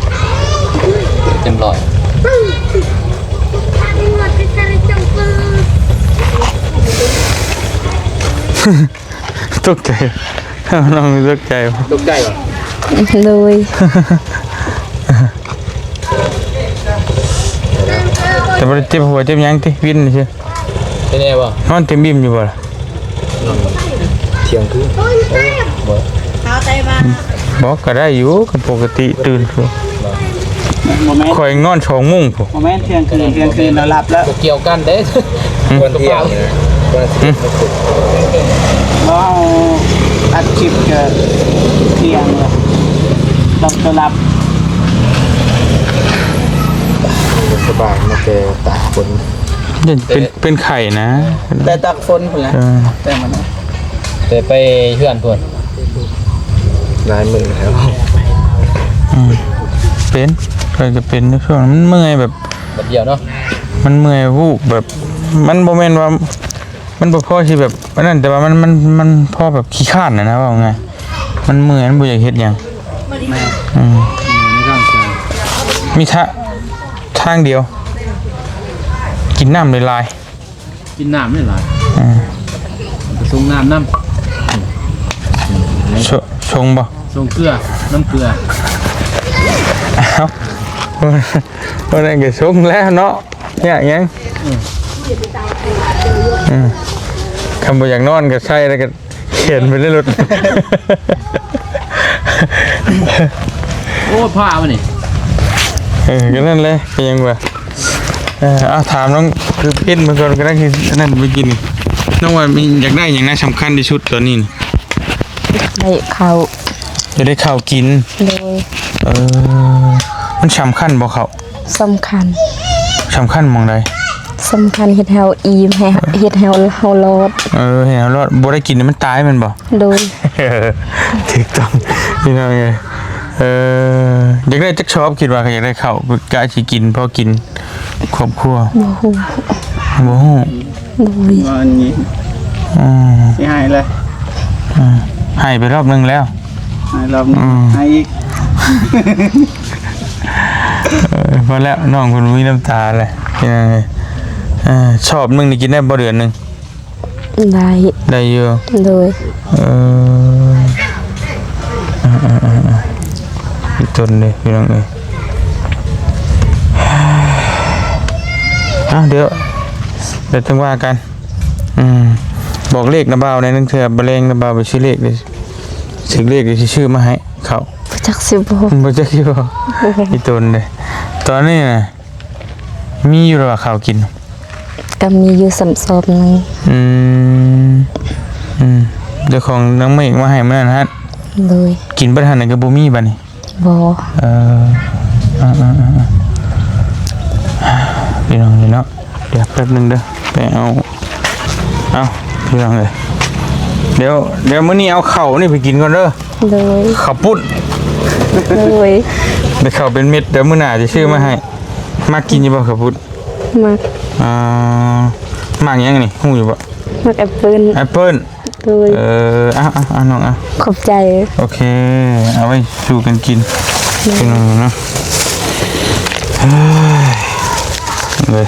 ເຕັມຮ້ອຍ. ຕົກໃຈ ນ້ອງຕົກໃຈບໍ່? ຕົກໃຈບໍ່? ໂດຍ ແຕ່ບໍ່ໄດ້ເຈັບຫົວເຈັບຫຍັງຕິ ວິນຊື່ ເປັນແອບໍ່? ນອນເຕັມອີ່ມຢູ່ບໍ່ລະ? ທ່ຽງຄືນ ບໍ່ ບໍ່ກໍໄດ້ຢູ່ ກໍປົກກະຕິຕື່ນ ບໍ່ແມ່ນ ຂ້ອຍນອນສອງໂມງພຸ້ນ ບໍ່ແມ່ນທ່ຽງຄືນ ທ່ຽງຄືນລາວຫຼັບແລ້ວ ບໍ່ກ່ຽວກັນເດ້ ກ່ອນທ່ຽງນະ ກ່ອນສິບເອັດໂມງ ບໍ່ ເຮົາອັດຄລິບກໍທ່ຽງແລ້ວ ຕ້ອງໄປຫຼັບ ສະບາຍ ມາແຕ່ຕາກຝົນ ເປັນ ເປັນໄຂ້ນະ ແຕ່ຕາກຝົນພຸ້ນແຫຼະ ເອີ ແຕ່ມັນ ແຕ່ໄປເຮືອນພຸ້ນ ຫຼາຍມື້ແລ້ວ ອືມ ເປັນ ຂ້ອຍກໍເປັນໃນຊ່ວງນັ້ນ ມັນເມື່ອຍແບບ ບາດດຽວເນາະ ມັນເມື່ອຍວູບແບບ ມັນບໍ່ແມ່ນວ່າ ມັນບໍ່ພໍຊິແບບອັນນັ້ນ ແຕ່ວ່າມັນ ມັນ ມັນພໍແບບຂີ້ຄ້ານນະນະ ເວົ້າງ່າຍ ມັນເມື່ອຍ ມັນບໍ່ຢາກເຮັດຫຍັງ ແມ່ນ ອືມ ອືມ ມີທາງເດີ ມີທາ ທາງດຽວ ກິນນ້ຳຫຼາຍໆ ກິນນ້ຳຫຼາຍໆ ອືມ ໄປຊົງນ້ຳນຳ ຊົງ ຊົງບໍ່? ຊົງເກືອ ນ້ຳເກືອ ເອົ້າ ບໍ່ໄດ້ກໍຊົງແລ້ວເນາະ ຍາກຫຍັງ ອືມ ອືມ ຄັນບໍ່ຢາກນອນກໍໃສ່ແລ້ວກໍ ຂຽນໄປເລີຍໂລດ ໂອ້ ຜ້າມັນນີ້ ເອີ ກໍນັ້ນແຫຼະ ກໍຍັງວ່າ ເອີ ເອົາ ຖາມນ້ອງຄືເປັນເບິ່ງກ່ອນ ກໍໄດ້ຄືອັນນັ້ນໄປກິນນີ້ ນ້ອງວ່າມີ ຢາກໄດ້ຫຍັງນະສຳຄັນທີ່ສຸດຕອນນີ້ນີ້? ໄດ້ເຂົ້າ ຢາກໄດ້ເຂົ້າກິນ ໂດຍ ເອີ ມັນສຳຄັນບໍ່ເຂົ້າ? ສຳຄັນ ສຳຄັນໝ່ອງໃດ? ສຳຄັນເຮັດໃຫ້ເຮົາອີ່ມ ໃຫ້ເຮັດໃຫ້ເຮົາ ເຮົາລອດ ເອີ ໃຫ້ເຮົາລອດ ບໍ່ໄດ້ກິນນີ້ມັນຕາຍແມ່ນບໍ່? ໂດຍ ຖືກຕ້ອງພີ່ນ້ອງເອີຍ ເອີ ຢາກໄດ້ຈັກຊອບ ຄິດວ່າຢາກໄດ້ເຂົ້າ ກະຊິກິນພໍກິນຄອບຄົວ ບໍ່ຮູ້ ບໍ່ຮູ້ ໂດຍ ວ່າອັນນີ້ ອືມ ຊິໃຫ້ເລີຍ ອືມ ໃຫ້ໄປຮອບໜຶ່ງແລ້ວ ໃຫ້ຮອບໜຶ່ງ ອືມ ໃຫ້ອີກ ເອີ ພໍແລ້ວ ນ້ອງເພິ່ນບໍ່ມີນ້ຳຕາແຫຼະ ເອີ ຊອບໜຶ່ງນີ້ກິນໄດ້ບໍ່ເດືອນໜຶ່ງ? ໄດ້ ໄດ້ຢູ່ ໂດຍ ເອີ ເອີໆໆໆ ອີ່ຕົນເດ້ພີ່ນ້ອງເອີຍ ເອົ້າ ດຽວ ດຽວຈັ່ງວ່າກັນ ອືມ ບອກເລກນຳບ່າວແດ່ ລາງເທື່ອບໍ່ແລງນຳບ່າວໄປຊື້ເລກເດ້ ຖືກເລກເດ້ຊິຊື້ມາໃຫ້ເຂົ້າ ບໍ່ຈັກຊິບອກ ບໍ່ຈັກຊິບອກ ອີ່ຕົນເດ້ ຕອນນີ້ນະ ມີຢູ່ແລ້ວເຂົ້າກິນ ກໍມີຢູ່ຊ້ຳຊອບໜຶ່ງ ອືມ ອືມ ແຕ່ຂອງນາງເມກມາໃຫ້ມື້ນັ້ນຫັ້ນ ໂດຍ ກິນເບິດຫັ້ນກໍບໍ່ມີບາດນີ້ ບໍ່ ເອີ ເອີໆໆ ພີ່ນ້ອງນີ້ເນາະ ດຽວແປັບໜຶ່ງເດີ ໄປເອົາ ເອົ້າ ພີ່ນ້ອງເອີຍ ດຽວ ດຽວມື້ນີ້ເອົາເຂົ້ານີ້ໄປກິນກ່ອນເດີ ໂດຍ ເຂົ້າປຸ້ນ ໂດຍ ໄດ້ເຂົ້າເປັນເມັດ ດຽວມື້ໜ້າຊິຊື້ມາໃຫ້ ມັກກິນຢູ່ບໍ່ເຂົ້າປຸ້ນ? ມັກ ອ່າ ມັກຫຍັງນີ້ ຮູ້ຢູ່ບໍ່? ມັກແອັບເປິ້ນ ແອັບເປິ້ນ ໂດຍ ເອີ ເອົາໆໆ ນ້ອງ ເອົາ ຂອບໃຈ ໂອເຄ ເອົາໄວ້ສູ່ກັນກິນ ໂດຍ ເນາະ ເອີຍ ເລີຍ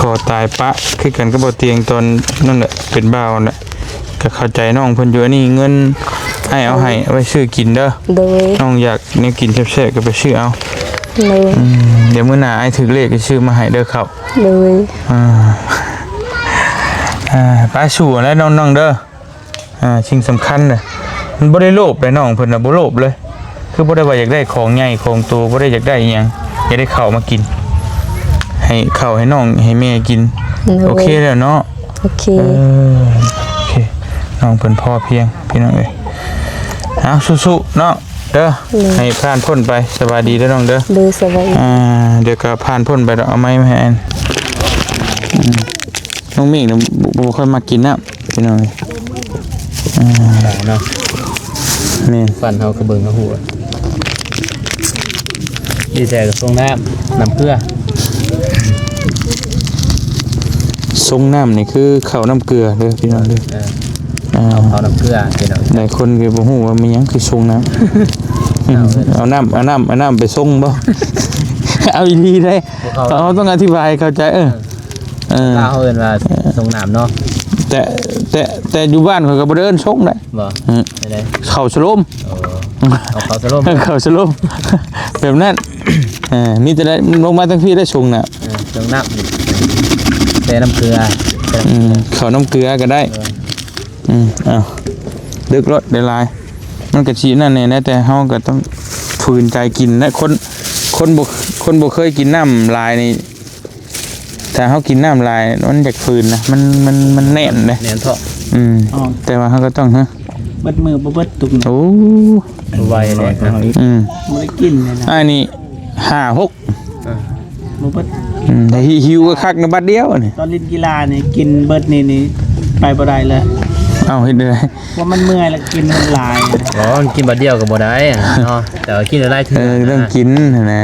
ຂໍຕາຍປະຄືກັນກັບບໍ່ຕຽງຕອນນັ້ນແຫຼະ ເປັນບ່າວນັ້ນແຫຼະ ກໍເຂົ້າໃຈນ້ອງເພິ່ນຢູ່ ອັນນີ້ເງິນອ້າຍເອົາໃຫ້ ເອົາໄວ້ຊື້ກິນເດີ ໂດຍ ນ້ອງຢາກແນວກິນແຊບໆ ກໍໄປຊື້ເອົາ ໂດຍ ອືມ ດຽວມື້ໜ້າອ້າຍຖືກເລກຊິຊື້ມາໃຫ້ເດີເຂົ້າ ໂດຍ ອ່າ ອ່າ ໄປສູ້ແລ້ວນ້ອງໆ ເດີ ອ່າ ສິ່ງສຳຄັນນະ ມັນບໍ່ໄດ້ໂລບເດ້ ນ້ອງເພິ່ນນະ ບໍ່ໂລບເລີຍ ຄືບໍ່ໄດ້ວ່າຢາກໄດ້ຂອງໃຫຍ່ຂອງໂຕ ບໍ່ໄດ້ຢາກໄດ້ອີ່ຫຍັງ ຢາກໄດ້ເຂົ້າມາກິນ ໃຫ້ ຫ້ເຂົ້າໃຫ້ນ້ອງໃຫ້ແມ່ກິນ. ໂດຍ ໂອເຄແລ້ວເນາະ. ໂອເຄ ເອີ ໂອເຄ ນ້ອງເພິ່ນພໍພຽງພີ່ນ້ອງເອີຍ. ເອົາ ສູ້ໆ ເນາະ ເດີ. ໂດຍ ໃຫ້ຜ່ານພົ້ນໄປ. ສະບາຍດີເດີນ້ອງເດີ. ໂດຍ ສະບາຍດີ. ອ່າ ດຽວກໍຜ່ານພົ້ນໄປດອກ. ເອົາໄມ້ມາໃຫ້ອັນ ອືມ ນ້ອງມິກນະ ບໍ່ ບໍ່ຄ່ອຍມັກກິນນ້ຳພີ່ນ້ອງເອີຍ. ອ່າ ເນາະ ແມ່ນ ຟັນເຮົາກະເບິ່ງເຮົາຮູ້. ດີແທ້ກໍຊົງນ້ຳ ນ້ຳເກືອ. ຊົງນ້ຳນີ້ຄືເຂົ້ານ້ຳເກືອເດີພີ່ນ້ອງເດີ. ເອີ ອ່າ ເຂົ້ານ້ຳເກືອພີ່ນ້ອງ. ຫຼາຍຄົນກໍບໍ່ຮູ້ວ່າແມ່ນຫຍັງຄືຊົງນ້ຳ. ເອົາ ເອົານ້ຳ ເອົານ້ຳ ເອົານ້ຳໄປຊົງບໍ່? ເອົາອີ່ຫຼີເດ້. ເຮົາຕ້ອງອະທິບາຍໃຫ້ເຂົ້າໃຈ. ເອີ ເອີ ເອີ ລາວເຮົາເອີ້ນວ່າ ເອີ ຊົງນ້ຳເນາະ. ແຕ່ ແຕ່ ແຕ່ຢູ່ບ້ານຂ້ອຍກໍບໍ່ໄດ້ເອີ້ນຊົງໄດ໋. ບໍ່? ອືມ ແນວໃດ? ເຂົ້າສະໂລມ. ໂອ້ ເອົາເຂົ້າສະໂລມ ເຂົ້າສະໂລມ ແບບນັ້ນ. ເອີ ມີແຕ່ໄດ້ລົງມາທາງພີ້ໄດ້ຊົງນ້ຳ. ເອີ ຊົງນ້ຳ ແຊ່ນ້ຳເກືອ. ອືມ ເຂົ້ານ້ຳເກືອກໍໄດ້. ເອີ ອືມ ເອົາ ດຶກໂລດ ໄດ້ຫຼາຍ ມັນກໍຊິນັ້ນແດ່ນະ ແຕ່ເຮົາກໍຕ້ອງຝືນໃຈກິນນະ. ຄົນ ຄົນບໍ່ ຄົນບໍ່ເຄີຍກິນນ້ຳຫຼາຍນີ້ ຖ້າເຮົາກິນນ້ຳຫຼາຍມັນຢາກຝືນນະ ມັນ ມັນ ມັນແໜ້ນເດ້ ແໜ້ນທ້ອງ. ອືມ ອໍ ແຕ່ວ່າເຮົາກໍຕ້ອງ ຮະ ເບິດມື້ບໍ່ເບິດຕຸກ. ໂອ້ ບໍ່ໄຫວແລ້ວ. ອືມ ບໍ່ໄດ້ກິນເລີຍນະ. ອ້າຍນີ້ຫ້າ ຫົກ ເອີ ບໍ່ເບິດ. ອືມ ແຕ່ຫິວກໍຄັກນະ ບາດດຽວນີ້. ຕອນຫຼິ້ນກິລານີ້ກິນເບິດນີ້ ນີ້ໄປບໍ່ໄດ້ເລີຍ. ເອົ້າ ເຮັດແນວໃດ? ວ່າມັນເມື່ອຍແລ້ວກິນມັນຫຼາຍ. ອໍ ມັນກິນບາດດຽວກໍບໍ່ໄດ້ເນາະ ແຕ່ວ່າກິນຫຼາຍເທື່ອ. ເອີ ຕ້ອງກິນຫັ້ນນະ.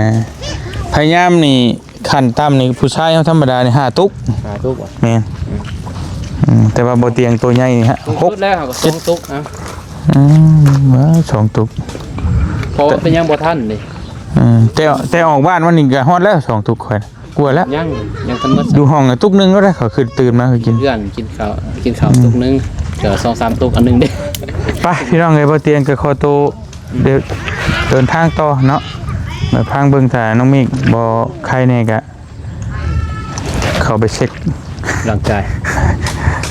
ພະຍາຍາມນີ້ ຂັ້ນຕ່ຳນີ້ຜູ້ຊາຍເຮົາທຳມະດານີ້ຫ້າຕຸກ. ຫ້າຕຸກຫວາ? ແມ່ນ. ອືມ ອືມ ແຕ່ວ່າບໍ່ຕຽງໂຕໃຫຍ່ນີ້ ຫົກ ສຸດແລ້ວກໍສອງຕຸກ. ເອົ້າ ອືມ ວ່າສອງຕຸກ ເພາະວ່າເປັນຫຍັງບໍ່ທັນເດ້. ອືມ ແຕ່ ແຕ່ອອກບ້ານມານີ້ກໍຮອດແລ້ວສອງຕຸກ ຂ້ອຍກວ່າແລ້ວ. ຍັງ ຍັງທັນໝົດ. ຢູ່ຫ້ອງກໍຕຸກໜຶ່ງແລ້ວເດ້ ຂ້ອຍຄືຕື່ນມາຄືກິນ ເພື່ອນກິນເຂົ້າ ກິນເຂົ້າ ອືມ ຕຸກໜຶ່ງ ກໍສອງສາມຕຸກອັນໜຶ່ງເດ້. ໄປ ພີ່ນ້ອງເອີຍ ບໍ່ຕຽງກໍຂໍໂຕ ດຽວເດີນທາງຕໍ່ເນາະ ມາຟັງເບິ່ງ ຖ້ານ້ອງມິກບໍ່ໄຄແດ່ກະເຂົ້າໄປເຊັກຮ່າງກາຍ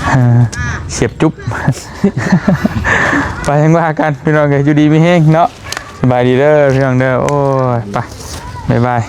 ເອີ ສຽບຈຸບ. ໄປ ຈັ່ງວ່າກັນ ພີ່ນ້ອງເອີຍ ຢູ່ດີມີແຮງເນາະ. ສະບາຍດີເດີ ພີ່ນ້ອງເດີ. ໂອ້ຍ ໄປ ບາຍບາຍ.